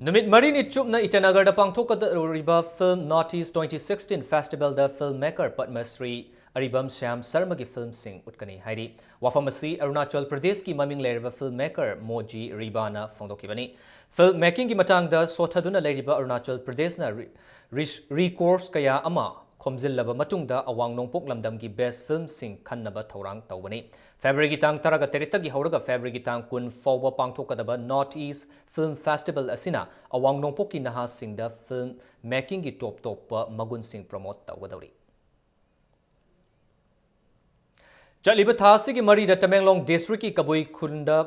ꯅꯨꯃꯤꯠ ꯃꯔꯤꯅꯤ ꯆꯨꯞꯅ ꯏꯇꯥꯅꯒꯔꯗ ꯄꯥꯡꯊꯣꯛꯀꯗꯧꯔꯤꯕ Film North East twenty sixteen festival ꯗ film maker ꯄꯗꯃ ꯁ꯭ꯔꯤ ꯑꯔꯤꯕꯝ ꯁ꯭ꯌꯥꯝ ꯁꯔꯃꯒꯤ filmꯁꯤꯡ ꯎꯠꯀꯅꯤ ꯍꯥꯏꯔꯤ꯫ ꯋꯥꯐꯝ ꯑꯁꯤ ꯑꯔꯨꯅꯥꯆꯜ ꯄ꯭ꯔꯗꯦꯁꯀꯤ ꯃꯃꯤꯡ ꯂꯩꯔꯕ film maker ꯃꯣꯖꯤ ꯔꯤꯕꯥꯅ ꯐꯣꯡꯗꯣꯛꯈꯤꯕꯅꯤ꯫ Film makingꯒꯤ ꯃꯇꯥꯡꯗ ꯁꯣꯠꯊꯗꯨꯅ ꯂꯩꯔꯤꯕ ꯑꯔꯨꯅꯥꯆꯜ ꯄ꯭ꯔꯗꯦꯁꯅ ꯔꯤ-, ꯔꯤꯁ-, recourse ꯀꯌꯥ ꯑꯃ ꯈꯣꯝꯖꯤꯜꯂꯕ ꯃꯇꯨꯡꯗ ꯑꯋꯥꯡ ꯅꯣꯡꯄꯣꯛ ꯂꯝꯗꯝꯒꯤ best filmꯁꯤꯡ ꯈꯟꯅꯕ ꯊꯧꯔꯥꯡ ꯇꯧꯒꯅꯤ꯫ ꯐꯦꯕ꯭ꯔꯨꯋꯥꯔꯤꯒꯤ ꯇꯥꯡ ꯇꯔꯥꯒ ꯇꯔꯦꯠꯇꯒꯤ ꯍꯧꯔꯒ ꯐꯦꯕ꯭ꯔꯨꯋꯥꯔꯤꯒꯤ ꯇꯥꯡ ꯀꯨꯟ ꯐꯥꯎꯕ ꯄꯥꯡꯊꯣꯛꯀꯗꯕ North East Film Festival ꯑꯁꯤꯅ ꯑꯋꯥꯡ ꯅꯣꯡꯄꯣꯛꯀꯤ ꯅꯍꯥꯁꯤꯡꯗ film makingꯒꯤ ꯇꯣꯞ ꯇꯣꯞꯄ ꯃꯒꯨꯟꯁꯤꯡ promote ꯇꯧꯒꯗꯧꯔꯤ꯫ ꯆꯠꯂꯤꯕ ꯊꯥ ꯑꯁꯤꯒꯤ ꯃꯔꯤꯗ ꯇꯃꯦꯡꯂꯣꯡ ꯗꯤꯁꯇ꯭ꯔꯤꯛꯀꯤ ꯀꯕꯨꯏ ꯈꯨꯟꯗ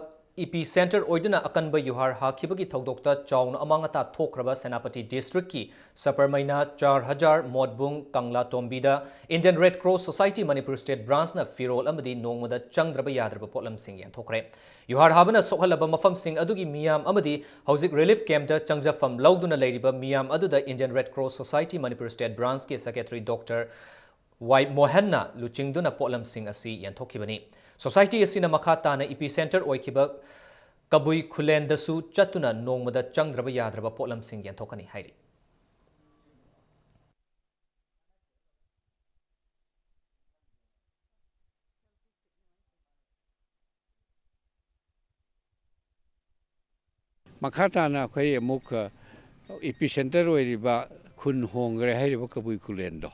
ꯏꯄꯤ ꯁꯦꯟꯇꯔ ꯑꯣꯏꯗꯨꯅ ꯑꯀꯟꯕ ꯌꯨꯍꯥꯔ ꯍꯥꯈꯤꯕꯒꯤ ꯊꯧꯗꯣꯛꯇ ꯆꯥꯎꯅ ꯑꯃꯥꯡ ꯑꯇꯥ ꯊꯣꯛꯈ꯭ꯔꯕ ꯁꯦꯅꯥꯄꯇꯤ ꯗꯤꯁꯇ꯭ꯔꯤꯛꯀꯤ ꯁꯄꯔꯃꯩꯅꯥ, ꯆꯥꯔ ꯍꯖꯥꯔ, ꯃꯣꯠꯕꯨꯡ, ꯀꯪꯂꯥ ꯇꯣꯝꯕꯤꯗ Indian Red Cross Society Manipur State Branchꯅ ꯐꯤꯔꯣꯜ ꯑꯃꯗꯤ ꯅꯣꯡꯃꯗ ꯆꯪꯗ꯭ꯔꯕ ꯌꯥꯗ꯭ꯔꯕ ꯄꯣꯠꯂꯝꯁꯤꯡ ꯌꯦꯟꯊꯣꯛꯈ꯭ꯔꯦ꯫ ꯌꯨꯍꯥꯔ ꯍꯥꯕꯅ ꯁꯣꯛꯍꯜꯂꯕ ꯃꯐꯝꯁꯤꯡ ꯑꯗꯨꯒꯤ ꯃꯤꯌꯥꯝ ꯑꯃꯗꯤ ꯍꯧꯖꯤꯛ relief campꯇ ꯆꯪꯖꯐꯝ ꯂꯧꯗꯨꯅ ꯂꯩꯔꯤꯕ ꯃꯤꯌꯥꯝ ꯑꯗꯨꯗ Indian Red Cross Society Manipur State Branchꯀꯤ secretary Doctor ꯋꯥꯏ ꯃꯣꯍꯟꯅ ꯂꯨꯆꯤꯡꯗꯨꯅ ꯄꯣꯠꯂꯝꯁꯤꯡ ꯑꯁꯤ ꯌꯦꯟꯊꯣꯛꯈꯤꯕꯅꯤ꯫ ꯁꯣꯁꯥꯏꯇꯤ ꯑꯁꯤꯅ ꯃꯈꯥ ꯇꯥꯅ ꯏꯄꯤ ꯁꯦꯟꯇꯔ ꯑꯣꯏꯈꯤꯕ ꯀꯕꯨꯏ ꯈꯨꯂꯦꯟꯗꯁꯨ ꯆꯠꯇꯨꯅ ꯅꯣꯡꯃꯗ ꯆꯪꯗ꯭ꯔꯕ ꯌꯥꯗ꯭ꯔꯕ ꯄꯣꯠꯂꯝꯁꯤꯡ ꯌꯦꯟꯊꯣꯛꯀꯅꯤ ꯍꯥꯏꯔꯤ꯫ ꯃꯈꯥ ꯇꯥꯅ ꯑꯩꯈꯣꯏ ꯑꯃꯨꯛ, ꯑ, ꯏꯄꯤ ꯁꯦꯟꯇꯔ ꯑꯣꯏꯔꯤꯕ ꯈꯨꯟ ꯍꯣꯡꯈ꯭ꯔꯦ ꯍꯥꯏꯔꯤꯕ ꯀꯕꯨꯏ ꯈꯨꯂꯦꯟꯗꯣ,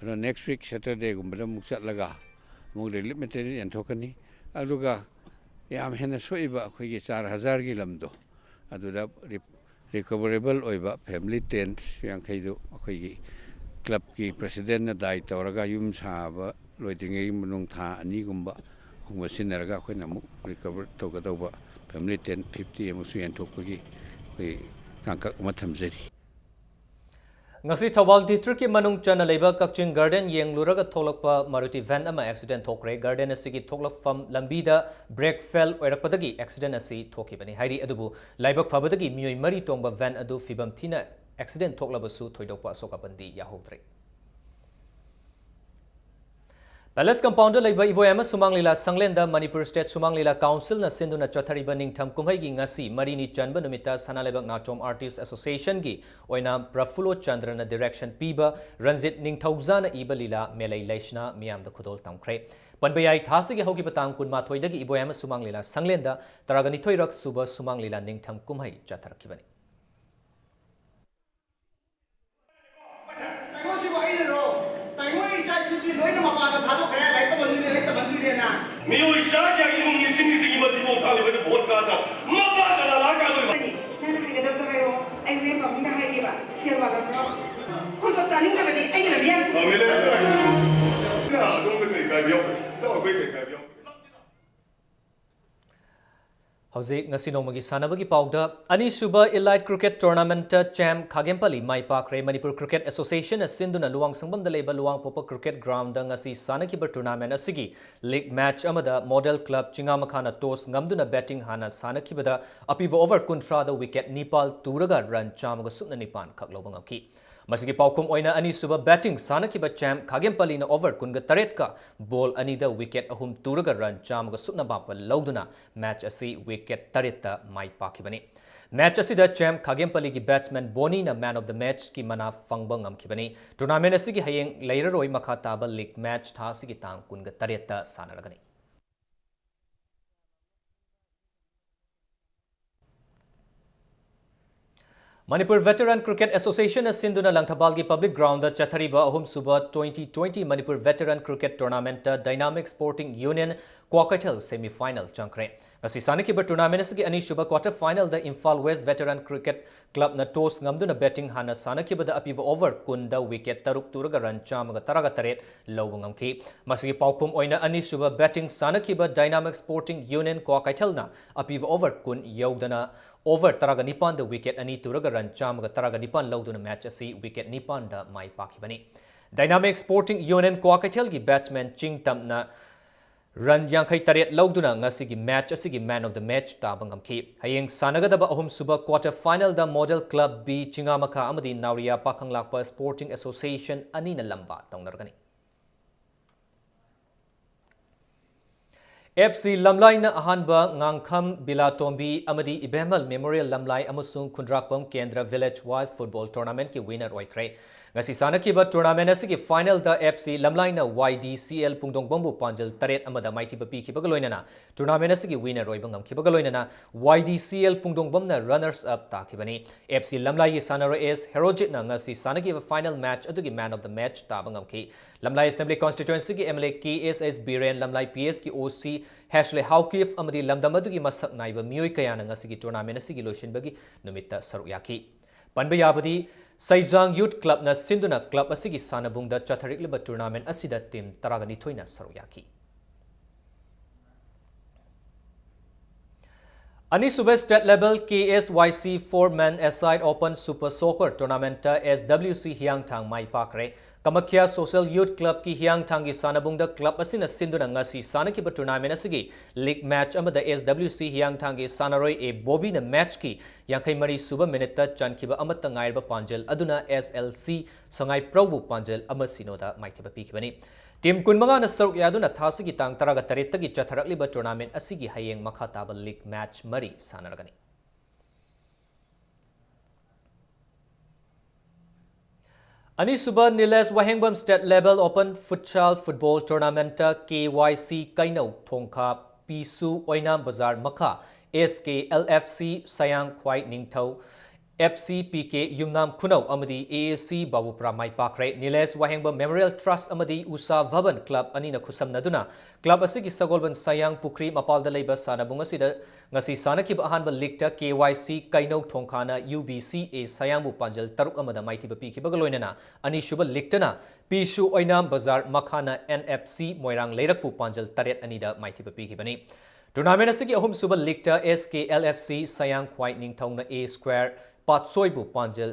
ꯑꯗꯣ next week Saturdayꯒꯨꯝꯕꯗ ꯑꯃꯨꯛ ꯆꯠꯂꯒ ꯑꯃꯨꯛ relief material ꯌꯦꯟꯊꯣꯛꯀꯅꯤ꯫ ꯑꯗꯨꯒ ꯌꯥꯝ ꯍꯦꯟꯅ ꯁꯣꯛꯏꯕ ꯑꯩꯈꯣꯏꯒꯤ ꯆꯥꯔ ꯍꯖꯥꯔꯒꯤ ꯂꯝꯗꯣ, ꯑꯗꯨꯗ ꯔꯤ-, recoverable ꯑꯣꯏꯕ family tent ꯌꯥꯡꯈꯩꯗꯨ ꯑꯩꯈꯣꯏꯒꯤ clubꯀꯤ presidentꯅ ꯗꯥꯏ ꯇꯧꯔꯒ ꯌꯨꯝ ꯁꯥꯕ ꯂꯣꯏꯗ꯭ꯔꯤꯉꯩꯒꯤ ꯃꯅꯨꯡ ꯊꯥ ꯑꯅꯤꯒꯨꯝꯕ ꯑꯍꯨꯝꯕ ꯁꯤꯖꯤꯟꯅꯔꯒ ꯑꯩꯈꯣꯏꯅ ꯑꯃꯨꯛ recover ꯇꯧꯒꯗꯧꯕ family tent fifty ꯑꯃꯁꯨ ꯌꯦꯟꯊꯣꯛꯄꯒꯤ ꯑꯩꯈꯣꯏ ꯇꯥꯡꯀꯛ ꯑꯃ ꯊꯝꯖꯔꯤ꯫ ꯉꯁꯤ ꯊꯧꯕꯥꯜ districtꯀꯤ ꯃꯅꯨꯡ ꯆꯟꯅ ꯂꯩꯕ ꯀꯛꯆꯤꯡ garden ꯌꯦꯡꯂꯨꯔꯒ ꯊꯣꯛꯂꯛꯄ Maruti van ꯑꯃ accident ꯊꯣꯛꯈ꯭ꯔꯦ꯫ Garden ꯑꯁꯤꯒꯤ ꯊꯣꯛꯂꯛꯐꯝ ꯂꯝꯕꯤꯗ brake fail ꯑꯣꯏꯔꯛꯄꯗꯒꯤ accident ꯑꯁꯤ ꯊꯣꯛꯈꯤꯕꯅꯤ ꯍꯥꯏꯔꯤ꯫ ꯑꯗꯨꯕꯨ ꯂꯥꯏꯕꯛ ꯐꯕꯗꯒꯤ ꯃꯤꯑꯣꯏ ꯃꯔꯤ ꯇꯣꯡꯕ van ꯑꯗꯨ ꯐꯤꯕꯝ ꯊꯤꯅ accident ꯊꯣꯛꯂꯕꯁꯨ ꯊꯣꯏꯗꯣꯛꯄ ꯑꯁꯣꯛ ꯑꯄꯟꯗꯤ ꯌꯥꯍꯧꯗ꯭ꯔꯦ꯫ Palace compoundꯗ ꯂꯩꯕ ꯏꯕꯣꯌꯥꯏꯃ ꯁꯨꯃꯥꯡ ꯂꯤꯂꯥ ꯁꯪꯂꯦꯟꯗ Manipur State ꯁꯨꯃꯥꯡ ꯂꯤꯂꯥ Councilꯅ ꯁꯤꯟꯗꯨꯅ ꯆꯠꯊꯔꯤꯕ ꯅꯤꯡꯊꯝ ꯀꯨꯝꯍꯩꯒꯤ ꯉꯁꯤ ꯃꯔꯤꯅꯤ ꯆꯟꯕ ꯅꯨꯃꯤꯠꯇ ꯁꯅꯥ ꯂꯩꯕꯥꯛ ꯅꯥꯆꯣꯝ Artist Associationꯒꯤ ꯑꯣꯏꯅ ꯄ꯭ꯔꯐꯨꯜꯂꯣ ꯆꯟꯗ꯭ꯔꯅ direction ꯄꯤꯕ ꯔꯟꯖꯤꯠ ꯅꯤꯡꯊꯧꯖꯥꯅ ꯏꯕ ꯂꯤꯂꯥ ꯃꯦꯂꯩ ꯂꯩꯁꯅꯥ ꯃꯤꯌꯥꯝꯗ ꯈꯨꯗꯣꯜ ꯇꯝꯈ꯭ꯔꯦ꯫ ꯄꯟꯕ ꯌꯥꯏ, ꯊꯥꯁꯤꯒꯤ ꯍꯧꯈꯤꯕ ꯇꯥꯡ ꯀꯨꯟꯃꯥꯊꯣꯏꯗꯒꯤ ꯏꯕꯣꯌꯥꯏꯃ ꯁꯨꯃꯥꯡ ꯂꯤꯂꯥ ꯁꯪꯂꯦꯟꯗ ꯇꯔꯥꯒ ꯅꯤꯊꯣꯏꯔꯛ ꯁꯨꯕ ꯁꯨꯃꯥꯡ ꯂꯤꯂꯥ ꯅꯤꯡꯊꯝ ꯀꯨꯝꯍꯩ ꯆꯠꯊꯔꯛꯈꯤꯕꯅꯤ꯫ ꯇꯥꯏꯕꯪꯁꯤꯕꯨ ꯑꯩꯅꯔꯣ? ꯇꯥꯏꯕꯪ ꯏꯆꯥ ꯏꯁꯨꯗꯤ ꯂꯣꯏꯅ ꯃꯄꯥꯟꯗ ꯊꯥꯗꯣꯛꯈ꯭ꯔꯦ, ꯂꯥꯏꯔꯤꯛ ꯇꯝꯍꯟꯗꯣꯏꯅꯦ, ꯂꯥꯏꯔꯤꯛ ꯇꯝꯍꯟꯗꯣꯏꯅꯦꯅ꯫ ꯃꯤꯑꯣꯏ ꯆꯥ ꯀꯌꯥꯒꯤ ꯏꯃꯨꯡ ꯃꯤꯁꯤꯡ ꯃꯤꯁꯤꯡꯒꯤ ꯃꯇꯤꯕꯣꯡ ꯊꯥꯡꯂꯤꯕꯗꯨ ꯚꯣꯠ ꯀꯥꯗ ꯃꯄꯥꯟꯗ ꯂꯥꯛꯑ ꯀꯥꯗꯣꯏꯕ꯫ ꯅꯪꯅ ꯍꯥꯏꯒꯗꯕꯗꯣ ꯍꯥꯏꯔꯣ, ꯑꯩ ꯍꯣꯔꯦꯟ ꯄꯥꯕꯨꯡꯗ ꯍꯥꯏꯒꯦꯕ, ꯈꯦꯜ ꯋꯥꯒꯠꯄ꯭ꯔꯣ? ꯈꯣꯟꯊꯣꯛ ꯆꯥꯅꯤꯡꯗ꯭ꯔꯕꯗꯤ ꯑꯩꯒꯤ ꯂꯝꯕꯤ ꯌꯥꯝ ꯑ, ꯃꯤꯂꯦ, ꯑꯗꯣꯝꯗ ꯀꯔꯤ ꯀꯥꯏꯕ ꯌꯥꯎꯒꯦ? ꯏꯇꯥꯎ, ꯑꯩꯈꯣꯏ ꯀꯔꯤ ꯀꯥꯏꯕ ꯌꯥꯎꯒꯦ? ꯍꯧꯖꯤꯛ ꯉꯁꯤ ꯅꯣꯡꯃꯒꯤ ꯁꯥꯟꯅꯕꯒꯤ ꯄꯥꯎꯗ, ꯑꯅꯤꯁꯨꯕ Elite Cricket Tournamentꯇ ꯆꯦꯝ ꯈꯥꯒꯦꯝꯄꯂꯤ ꯃꯥꯏ ꯄꯥꯛꯈ꯭ꯔꯦ꯫ ꯃꯅꯤꯄꯨꯔ Cricket Associationꯅ ꯁꯤꯟꯗꯨꯅ ꯂꯨꯋꯥꯡꯁꯪꯕꯝꯗ ꯂꯩꯕ ꯂꯨꯋꯥꯡꯄꯣꯛꯄ Cricket Groundꯗ ꯉꯁꯤ ꯁꯥꯟꯅꯈꯤꯕ tournament ꯑꯁꯤꯒꯤ league match ꯑꯃꯗ Model Club ꯆꯤꯉꯥꯃꯈꯥꯅ toss ꯉꯝꯗꯨꯅ batting ꯍꯥꯟꯅ ꯁꯥꯟꯅꯈꯤꯕꯗ ꯑꯄꯤꯕ over ꯀꯨꯟꯊ꯭ꯔꯥꯗ wicket ꯅꯤꯄꯥꯜ ꯇꯨꯔꯒ run ꯆꯥꯝꯃꯒ ꯁꯨꯞꯅ ꯅꯤꯄꯥꯟ ꯈꯛ ꯂꯧꯕ ꯉꯝꯈꯤ꯫ ꯃꯁꯤꯒꯤ ꯄꯥꯎꯈꯨꯝ ꯑꯣꯏꯅ ꯑꯅꯤꯁꯨꯕ batting ꯁꯥꯟꯅꯈꯤꯕ ꯆꯦꯝ ꯈꯥꯒꯦꯝꯄꯜꯂꯤꯅ over ꯀꯨꯟꯒ ꯇꯔꯦꯠꯀ ball ꯑꯅꯤꯗ wicket ꯑꯍꯨꯝ ꯇꯨꯔꯒ run ꯆꯥꯝꯃꯒ ꯁꯨꯞꯅ ꯃꯥꯄꯟ ꯂꯧꯗꯨꯅ match ꯑꯁꯤ wicket ꯇꯔꯦꯠꯇ ꯃꯥꯏ ꯄꯥꯛꯈꯤꯕꯅꯤ꯫ Match ꯑꯁꯤꯗ ꯆꯦꯝ ꯈꯥꯒꯦꯝꯄꯜꯂꯤꯒꯤ batsman ꯕꯣꯅꯤꯅ man of the matchꯀꯤ ꯃꯅꯥ ꯐꯪꯕ ꯉꯝꯈꯤꯕꯅꯤ꯫ Tournament ꯑꯁꯤꯒꯤ ꯍꯌꯦꯡ ꯂꯩꯔꯔꯣꯏ ꯃꯈꯥ ꯇꯥꯕ league match ꯊꯥ ꯑꯁꯤꯒꯤ ꯇꯥꯡ ꯀꯨꯟꯒ ꯇꯔꯦꯠꯇ ꯁꯥꯟꯅꯔꯒꯅꯤ꯫ Manipur Veteran Cricket Associationꯅ ꯁꯤꯟꯗꯨꯅ ꯂꯪꯊꯕꯥꯜꯒꯤ public groundꯗ ꯆꯠꯊꯔꯤꯕ ꯑꯍꯨꯝꯁꯨꯕ twenty twenty Manipur Veteran Cricket Tournamentꯇ Dynamic Sporting Union Kwakeithel semi final ꯆꯪꯈ꯭ꯔꯦ꯫ ꯉꯁꯤ ꯁꯥꯟꯅꯈꯤꯕ tournament ꯑꯁꯤꯒꯤ ꯑꯅꯤꯁꯨꯕ quarter finalꯗ Imphal West Veteran Cricket Clubꯅ toss ꯉꯝꯗꯨꯅ batting ꯍꯥꯟꯅ ꯁꯥꯟꯅꯈꯤꯕꯗ ꯑꯄꯤꯕ over ꯀꯨꯟꯗ wicket ꯇꯔꯨꯛ ꯇꯨꯔꯒ run ꯆꯥꯝꯃꯒ ꯇꯔꯥꯒ ꯇꯔꯦꯠ ꯂꯧꯕ ꯉꯝꯈꯤ꯫ ꯃꯁꯤꯒꯤ ꯄꯥꯎꯈꯨꯝ ꯑꯣꯏꯅ ꯑꯅꯤꯁꯨꯕ batting ꯁꯥꯟꯅꯈꯤꯕ Dynamic Sporting Union ꯀ꯭ꯋꯥꯀꯩꯊꯦꯜꯅ ꯑꯄꯤꯕ over ꯀꯨꯟ ꯌꯧꯗꯅ over ꯇꯔꯥꯒ ꯅꯤꯄꯥꯟꯗ wicket ꯑꯅꯤ ꯇꯨꯔꯒ run ꯆꯥꯝꯃꯒ ꯇꯔꯥꯒ ꯅꯤꯄꯥꯟ ꯂꯧꯗꯨꯅ match ꯑꯁꯤ wicket ꯅꯤꯄꯥꯟꯗ ꯃꯥꯏ ꯄꯥꯛꯈꯤꯕꯅꯤ꯫ Dynamic Sporting Union ꯀ꯭ꯋꯥꯀꯩꯊꯦꯜꯒꯤ batsman ꯆꯤꯡꯇꯝꯅ run ꯌꯥꯡꯈꯩ ꯇꯔꯦꯠ ꯂꯧꯗꯨꯅ ꯉꯁꯤꯒꯤ match ꯑꯁꯤꯒꯤ man of the match ꯇꯥꯕ ꯉꯝꯈꯤ꯫ ꯍꯌꯦꯡ ꯁꯥꯟꯅꯒꯗꯕ ꯑꯍꯨꯝꯁꯨꯕ quarter finalꯗ Model Club B ꯆꯤꯉꯥꯃꯈꯥ ꯑꯃꯗꯤ ꯅꯥꯎꯔꯤꯌꯥ ꯄꯥꯈꯪꯂꯥꯛꯄ Sporting Association ꯑꯅꯤꯅ ꯂꯝꯕꯥ ꯇꯧꯅꯔꯒꯅꯤ꯫ F C ꯂꯝꯂꯥꯏꯅ ꯑꯍꯥꯟꯕ ꯉꯥꯡꯈꯝ ꯕꯤꯂꯥꯇꯣꯝꯕꯤ ꯑꯃꯗꯤ ꯏꯕꯦꯝꯍꯜ Memorial ꯂꯝꯂꯥꯏ ꯑꯃꯁꯨꯡ ꯈꯨꯟꯗ꯭ꯔꯥꯛꯄꯝ ꯀꯦꯟꯗ꯭ꯔ Village Wise Football Tournamentꯀꯤ winner ꯑꯣꯏꯈ꯭ꯔꯦ꯫ ꯉꯁꯤ ꯁꯥꯟꯅꯈꯤꯕ tournament ꯑꯁꯤꯒꯤ finalꯗ F C ꯂꯝꯂꯥꯏꯅ Y D C L ꯄꯨꯡꯗꯣꯡꯕꯝꯕꯨ ꯄꯥꯟꯖꯜ ꯇꯔꯦꯠ ꯑꯃꯗ ꯃꯥꯏꯊꯤꯕ ꯄꯤꯈꯤꯕꯒ ꯂꯣꯏꯅꯅ tournament ꯑꯁꯤꯒꯤ winner ꯑꯣꯏꯕ ꯉꯝꯈꯤꯕꯒ ꯂꯣꯏꯅꯅ Y D C L ꯄꯨꯡꯗꯣꯡꯕꯝꯅ runners up ꯇꯥꯈꯤꯕꯅꯤ꯫ F C ꯂꯝꯂꯥꯏꯒꯤ ꯁꯥꯟꯅꯔꯣꯏ S ꯍꯦꯔꯣꯖꯤꯠꯅ ꯉꯁꯤ ꯁꯥꯟꯅꯈꯤꯕ final match ꯑꯗꯨꯒꯤ man of the match ꯇꯥꯕ ꯉꯝꯈꯤ꯫ ꯂꯝꯂꯥꯏ Assembly Constituencyꯒꯤ M L A K S H Biren, ꯂꯝꯂꯥꯏ P S ꯀꯤ O C ꯍꯦꯁꯂꯦ ꯍꯥꯎꯀꯤꯐ ꯑꯃꯗꯤ ꯂꯝꯗꯝ ꯑꯗꯨꯒꯤ ꯃꯁꯛ ꯅꯥꯏꯕ ꯃꯤꯑꯣꯏ ꯀꯌꯥꯅ ꯉꯁꯤꯒꯤ tournament ꯑꯁꯤꯒꯤ ꯂꯣꯏꯁꯤꯟꯕꯒꯤ ꯅꯨꯃꯤꯠꯇ ꯁꯔꯨꯛ ꯌꯥꯈꯤ꯫ ꯄꯟꯕ ꯌꯥꯕꯗꯤ, ꯁꯩꯖꯥꯡ Youth Clubꯅ ꯁꯤꯟꯗꯨꯅ club ꯑꯁꯤꯒꯤ ꯁꯥꯟꯅꯕꯨꯡꯗ ꯆꯠꯊꯔꯛꯂꯤꯕ tournament ꯑꯁꯤꯗ team ꯇꯔꯥꯒ ꯅꯤꯊꯣꯏꯅ ꯁꯔꯨꯛ ꯌꯥꯈꯤ꯫ ꯑꯅꯤꯁꯨꯕ state level K S Y C four man aside open super soccer tournamentꯇ S W C ꯍꯤꯌꯥꯡꯊꯥꯡ ꯃꯥꯏ ꯄꯥꯛꯈ꯭ꯔꯦ꯫ ꯀꯃꯈ꯭ꯌꯥ ꯁꯣꯁꯦꯜ ꯌꯨꯊ ꯀ꯭ꯂꯕꯀꯤ ꯍꯤꯌꯥꯡꯊꯥꯡꯒꯤ ꯁꯥꯟꯅꯕꯨꯡꯗ ꯀ꯭ꯂꯕ ꯑꯁꯤꯅ ꯁꯤꯟꯗꯨꯅ ꯉꯁꯤ ꯁꯥꯟꯅꯈꯤꯕ ꯇꯨꯔꯅꯥꯃꯦꯟ ꯑꯁꯤꯒꯤ ꯂꯤꯒ ꯃꯦꯆ ꯑꯃꯗ ꯑꯦꯁ ꯗꯕ꯭ꯂꯤꯎ ꯁꯤ ꯍꯤꯌꯥꯡꯊꯥꯡꯒꯤ ꯁꯥꯟꯅꯔꯣꯏ ꯑꯦ ꯕꯣꯕꯤꯅ ꯃꯦꯆꯀꯤ ꯌꯥꯡꯈꯩ ꯃꯔꯤ ꯁꯨꯕ ꯃꯤꯅꯤꯠꯇ ꯆꯟꯈꯤꯕ ꯑꯃꯠꯇ ꯉꯥꯏꯔꯕ ꯄꯥꯟꯖꯜ ꯑꯗꯨꯅ ꯑꯦꯁ ꯑꯦꯜ ꯁꯤ ꯁꯉꯥꯏꯄ꯭ꯔꯧꯕꯨ ꯄꯥꯟꯖꯜ ꯑꯃ ꯁꯤꯅꯣꯗ ꯃꯥꯏꯊꯤꯕ ꯄꯤꯈꯤꯕꯅꯤ꯫ ꯇꯤꯝ ꯀꯨꯟꯃꯉꯥꯅ ꯁꯔꯨꯛ ꯌꯥꯗꯨꯅ ꯊꯥꯁꯤꯒꯤ ꯇꯥꯡ ꯇꯔꯥꯒ ꯇꯔꯦꯠꯇꯒꯤ ꯆꯠꯊꯔꯛꯂꯤꯕ ꯇꯨꯔꯅꯥꯃꯦꯟ ꯑꯁꯤꯒꯤ ꯍꯌꯦꯡ ꯃꯈꯥ ꯇꯥꯕ ꯂꯤꯒ ꯃꯦꯆ ꯃꯔꯤ ꯁꯥꯟꯅꯔꯒꯅꯤ꯫ ꯑꯅꯤꯁꯨꯕ ꯅꯤꯂꯦꯁ ꯋꯥꯍꯦꯡꯕꯝ state level open futsal football ꯇꯣꯔꯅꯥꯃꯦꯟꯠꯇ ꯀꯦ ꯋꯥꯏ ꯁꯤ ꯀꯩꯅꯧ ꯊꯣꯡꯈꯥ, ꯄꯤꯁꯨ ꯑꯣꯏꯅꯥꯝ ꯕꯖꯥꯔ ꯃꯈꯥ, ꯑꯦꯁ ꯀꯦ ꯑꯦꯜ ꯑꯦꯐ ꯁꯤ ꯁꯌꯥꯡ ꯈ꯭ꯋꯥꯏ ꯅꯤꯡꯊꯧ, ꯑꯦꯐ ꯁꯤ ꯄꯤ ꯀꯦ ꯌꯨꯝꯅꯥꯝ ꯈꯨꯅꯧ ꯑꯃꯗꯤ ꯑꯦ ꯑꯦ ꯁꯤ ꯕꯥꯕꯨꯄꯨꯔꯥ ꯃꯥꯏ ꯄꯥꯛꯈ꯭ꯔꯦ꯫ ꯅꯤꯂꯦꯁ ꯋꯥꯍꯦꯡꯕꯝ ꯃꯦꯃꯣꯔꯤꯌꯦꯜ ꯇ꯭ꯔꯁꯠ ꯑꯃꯗꯤ ꯎꯁꯥ ꯚꯕꯟ ꯀ꯭ꯂꯕ ꯑꯅꯤꯅ ꯈꯨꯠꯁꯝꯅꯗꯨꯅ ꯀ꯭ꯂꯕ ꯑꯁꯤꯒꯤ ꯁꯒꯣꯜꯕꯟ ꯁꯌꯥꯡ ꯄꯨꯈ꯭ꯔꯤ ꯃꯄꯥꯜꯗ ꯂꯩꯕ ꯁꯥꯟꯅꯕꯨꯡ ꯑꯁꯤꯗ ꯉꯁꯤ ꯁꯥꯟꯅꯈꯤꯕ ꯑꯍꯥꯟꯕ ꯂꯤꯒꯇ ꯀꯦ Y C ꯀꯩꯅꯧ ꯊꯣꯡꯈꯥꯅ U B C ꯑꯦ ꯁꯌꯥꯡꯕꯨ ꯄꯥꯟꯖꯜ ꯇꯔꯨꯛ ꯑꯃꯗ ꯃꯥꯏꯊꯤꯕ ꯄꯤꯈꯤꯕꯒ ꯂꯣꯏꯅꯅ ꯑꯅꯤꯁꯨꯕ ꯂꯤꯒꯇꯅ ꯄꯤꯁꯨ ꯑꯣꯏꯅꯥꯝ ꯕꯖꯥꯔ ꯃꯈꯥꯅ ꯑꯦꯟ ꯑꯦꯐ ꯁꯤ ꯃꯣꯏꯔꯥꯡ ꯂꯩꯔꯛꯄꯨ ꯄꯥꯟꯖꯜ ꯇꯔꯦꯠ ꯑꯅꯤꯗ ꯃꯥꯏꯊꯤꯕ ꯄꯤꯈꯤꯕꯅꯤ꯫ ꯇꯨꯔꯅꯥꯃꯦꯟ ꯑꯁꯤꯒꯤ ꯑꯍꯨꯝꯁꯨꯕ ꯂꯤꯒꯇ ꯑꯦꯁ ꯀꯦ ꯑꯦꯜ ꯑꯦꯐ ꯁꯤ ꯁꯌꯥꯡ ꯈ꯭ꯋꯥꯏ ꯅꯤꯡꯊꯧꯅ ꯑꯦ ꯁ꯭ꯀ꯭ꯋꯦꯔ ꯄꯥꯠꯁꯣꯏꯕꯨ ꯄꯥꯟꯖꯜ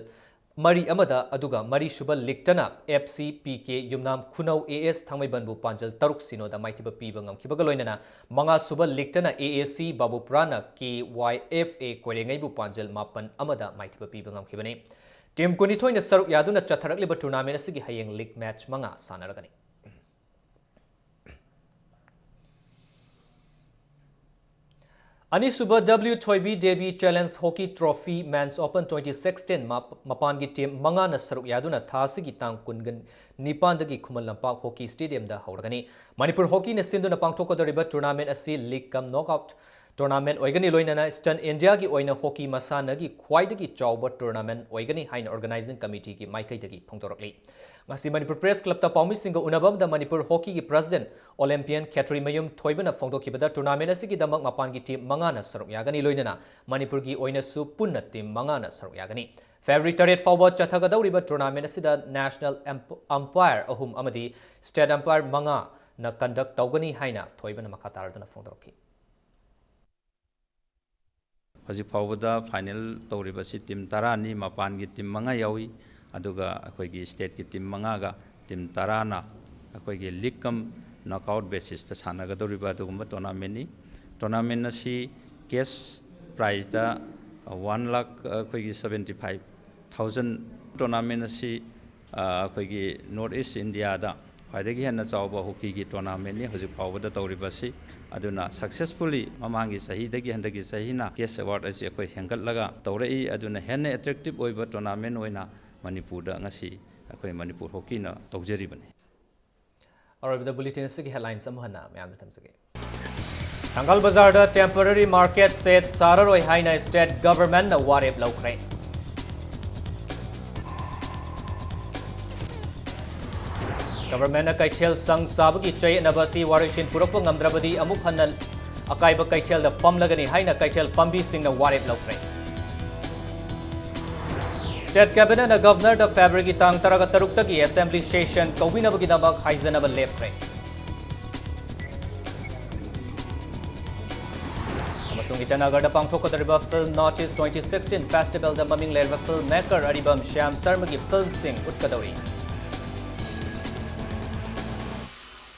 ꯃꯔꯤ ꯑꯃꯗ, ꯑꯗꯨꯒ ꯃꯔꯤꯁꯨꯕ ꯂꯤꯒꯇꯅ F C P K Yumnam ꯈꯨꯅꯧ A S ꯊꯥꯡꯃꯩꯕꯟꯕꯨ ꯄꯥꯟꯖꯜ ꯇꯔꯨꯛ ꯁꯤꯅꯣꯗ ꯃꯥꯏꯊꯤꯕ ꯄꯤꯕ ꯉꯝꯈꯤꯕꯒ ꯂꯣꯏꯅꯅ ꯃꯉꯥꯁꯨꯕ ꯂꯤꯒꯇꯅ ꯑꯦ ꯑꯦ ꯁꯤ ꯕꯥꯕꯨꯄꯨꯔꯥꯅ ꯀꯦ ꯋꯥꯏ ꯑꯦꯐ ꯑꯦ ꯀꯣꯏꯔꯦꯡꯉꯩꯕꯨ ꯄꯥꯟꯖꯜ ꯃꯥꯄꯟ ꯑꯃꯗ ꯃꯥꯏꯊꯤꯕ ꯄꯤꯕ ꯉꯝꯈꯤꯕꯅꯤ꯫ ꯇꯤꯝ ꯀꯨꯟꯅꯤꯊꯣꯏꯅ ꯁꯔꯨꯛ ꯌꯥꯗꯨꯅ ꯆꯠꯊꯔꯛꯂꯤꯕ ꯇꯨꯔꯅꯥꯃꯦꯟ ꯑꯁꯤꯒꯤ ꯍꯌꯦꯡ ꯂꯤꯒ ꯃꯦꯆ ꯃꯉꯥ ꯁꯥꯟꯅꯔꯒꯅꯤ꯫ ꯑꯅꯤꯁꯨꯕ W Thoibi Devi challenge hockey trophy men's open twenty sixteen ꯃꯞ-, ꯃꯄꯥꯟꯒꯤ ꯇꯤꯝ ꯃꯉꯥꯅ ꯁꯔꯨꯛ ꯌꯥꯗꯨꯅ ꯊꯥ ꯑꯁꯤꯒꯤ ꯇꯥꯡ ꯀꯨꯟꯒ ꯅꯤꯄꯥꯟꯗꯒꯤ ꯈꯨꯃꯟ ꯂꯝꯄꯥꯛ ꯍꯣꯀꯤ ꯁ꯭ꯇꯦꯗꯤꯌꯝꯗ ꯍꯧꯔꯒꯅꯤ꯫ ꯃꯅꯤꯄꯨꯔ ꯍꯣꯀꯤꯅ ꯁꯤꯟꯗꯨꯅ ꯄꯥꯡꯊꯣꯛꯀꯗꯧꯔꯤꯕ ꯇꯨꯔꯅꯥꯃꯦꯟ ꯑꯁꯤ ꯂꯤꯒ ꯀꯝ ꯅꯣꯛꯑꯥꯎꯠ ꯇꯣꯔꯅꯥꯃꯦꯟ ꯑꯣꯏꯒꯅꯤ, ꯂꯣꯏꯅꯅ ꯏꯁꯇꯔꯟ ꯏꯟꯗꯤꯌꯥꯒꯤ ꯑꯣꯏꯅ ꯍꯣꯀꯤ ꯃꯁꯥꯟꯅꯒꯤ ꯈ꯭ꯋꯥꯏꯗꯒꯤ ꯆꯥꯎꯕ ꯇꯣꯔꯅꯥꯃꯦꯟ ꯑꯣꯏꯒꯅꯤ ꯍꯥꯏꯅ ꯑꯣꯔꯒꯅꯥꯏꯖꯤꯡ ꯀꯃꯤꯇꯤꯒꯤ ꯃꯥꯏꯀꯩꯗꯒꯤ ꯐꯣꯡꯗꯣꯔꯛꯂꯤ꯫ ꯉꯁꯤ ꯃꯅꯤꯄꯨꯔ ꯄ꯭ꯔꯦꯁ ꯀ꯭ꯂꯕꯇ ꯄꯥꯎꯃꯤꯁꯤꯡꯒ ꯎꯅꯕ ꯑꯃꯗ ꯃꯅꯤꯄꯨꯔ ꯍꯣꯀꯤꯒꯤ ꯄ꯭ꯔꯁꯤꯗꯦꯟꯠ ꯑꯣꯂꯦꯝꯄꯤꯌꯟ ꯈꯦꯇ꯭ꯔꯤꯃꯌꯨꯝ ꯊꯣꯏꯕꯅ ꯐꯣꯡꯗꯣꯛꯈꯤꯕꯗ ꯇꯣꯔꯅꯥꯃꯦꯟ ꯑꯁꯤꯒꯤꯗꯃꯛ ꯃꯄꯥꯟꯒꯤ ꯇꯤꯝ ꯃꯉꯥꯅ ꯁꯔꯨꯛ ꯌꯥꯒꯅꯤ, ꯂꯣꯏꯅꯅ ꯃꯅꯤꯄꯨꯔꯒꯤ ꯑꯣꯏꯅꯁꯨ ꯄꯨꯟꯅ ꯇꯤꯝ ꯃꯉꯥꯅ ꯁꯔꯨꯛ ꯌꯥꯒꯅꯤ꯫ ꯐꯦꯕ꯭ꯔꯨꯋꯥꯔꯤ ꯇꯔꯦꯠ ꯐꯥꯎꯕ ꯆꯠꯊꯒꯗꯧꯔꯤꯕ ꯇꯣꯔꯅꯥꯃꯦꯟ ꯑꯁꯤꯗ ꯅꯦꯁꯅꯦꯜ ꯑꯝꯄ-, ꯑꯝꯄꯥꯌꯔ ꯑꯍꯨꯝ ꯑꯃꯗꯤ ꯁ꯭ꯇꯦꯠ ꯑꯝꯄꯥꯌꯔ ꯃꯉꯥꯅ ꯀꯟꯗꯛ ꯇꯧꯒꯅꯤ ꯍꯥꯏꯅ ꯊꯣꯏꯕꯅ ꯃꯈꯥ ꯇꯥꯔꯗꯨꯅ ꯐꯣꯡꯗꯣꯔꯛꯈꯤ꯫ ꯍꯧꯖꯤꯛ ꯐꯥꯎꯕꯗ ꯐꯥꯏꯅꯦꯜ ꯇꯧꯔꯤꯕꯁꯤ ꯇꯤꯝ ꯇꯔꯥꯅꯤ, ꯃꯄꯥꯟꯒꯤ ꯇꯤꯝ ꯃꯉꯥ ꯌꯥꯎꯏ꯫ ꯑꯗꯨꯒ ꯑꯩꯈꯣꯏꯒꯤ stateꯀꯤ team ꯃꯉꯥꯒ team ꯇꯔꯥꯅ ꯑꯩꯈꯣꯏꯒꯤ league cum knockout basisꯇ ꯁꯥꯟꯅꯒꯗꯧꯔꯤꯕ ꯑꯗꯨꯒꯨꯝꯕ tournamentꯅꯤ꯫ Tournament ꯑꯁꯤ cash prizeꯇ one lakh ꯑꯩꯈꯣꯏꯒꯤ seventy five thousand tournament ꯑꯁꯤ ꯑ, ꯑꯩꯈꯣꯏꯒꯤ North East Indiaꯗ ꯈ꯭ꯋꯥꯏꯗꯒꯤ ꯍꯦꯟꯅ ꯆꯥꯎꯕ hockeyꯒꯤ tournamentꯅꯤ ꯍꯧꯖꯤꯛ ꯐꯥꯎꯕꯗ ꯇꯧꯔꯤꯕꯁꯤ꯫ ꯑꯗꯨꯅ successfully ꯃꯃꯥꯡꯒꯤ ꯆꯍꯤꯗꯒꯤ ꯍꯟꯗꯛꯀꯤ ꯆꯍꯤꯅ cash award ꯑꯁꯤ ꯑꯩꯈꯣꯏ ꯍꯦꯟꯒꯠꯂꯒ ꯇꯧꯔꯛꯏ꯫ ꯑꯗꯨꯅ ꯍꯦꯟꯅ attractive ꯑꯣꯏꯕ tournament ꯑꯣꯏꯅ ꯃꯅꯤꯄꯨꯔꯗ ꯉꯁꯤ ꯑꯩꯈꯣꯏ ꯃꯅꯤꯄꯨꯔ ꯍꯣꯀꯤꯅ ꯇꯧꯖꯔꯤꯕꯅꯤ꯫ ꯑꯔꯣꯏꯕꯗ bulletin ꯑꯁꯤꯒꯤ headlines ꯑꯃꯨꯛ ꯍꯟꯅ ꯃꯌꯥꯝꯗ ꯊꯝꯖꯒꯦ꯫ ꯊꯪꯒꯥꯜ ꯕꯖꯥꯔꯗ temporary market shed ꯁꯥꯔꯔꯣꯏ ꯍꯥꯏꯅ state governmentꯅ ꯋꯥꯔꯦꯞ ꯂꯧꯈ꯭ꯔꯦ꯫ Governmentꯅ ꯀꯩꯊꯦꯜ ꯁꯪ ꯁꯥꯕꯒꯤ ꯆꯌꯦꯠꯅꯕ ꯑꯁꯤ ꯋꯥꯔꯣꯏꯁꯤꯟ ꯄꯨꯔꯛꯄ ꯉꯝꯗ꯭ꯔꯕꯗꯤ ꯑꯃꯨꯛ ꯍꯟꯅ ꯑꯀꯥꯏꯕ ꯀꯩꯊꯦꯜꯗ ꯐꯝꯂꯒꯅꯤ ꯍꯥꯏꯅ ꯀꯩꯊꯦꯜ ꯐꯝꯕꯤꯁꯤꯡꯅ ꯋꯥꯔꯦꯞ ꯂꯧꯈ꯭ꯔꯦ꯫ State Cabinetꯅ Governorꯗ Februaryꯒꯤ ꯇꯥꯡ ꯇꯔꯥꯒ ꯇꯔꯨꯛꯇꯒꯤ assembly session ꯀꯧꯕꯤꯅꯕꯒꯤꯗꯃꯛ ꯍꯥꯏꯖꯅꯕ ꯂꯦꯞꯈ꯭ꯔꯦ꯫ ꯑꯃꯁꯨꯡ ꯏꯇꯥꯅꯒꯔꯗ ꯄꯥꯡꯊꯣꯛꯀꯗꯧꯔꯤꯕ Film North East twenty sixteen festivalꯗ ꯃꯃꯤꯡ ꯂꯩꯔꯕ filmmaker ꯑꯔꯤꯕꯝ ꯁ꯭ꯌꯥꯝ ꯁꯔꯃꯒꯤ filmꯁꯤꯡ ꯎꯠꯀꯗꯧꯔꯤ꯫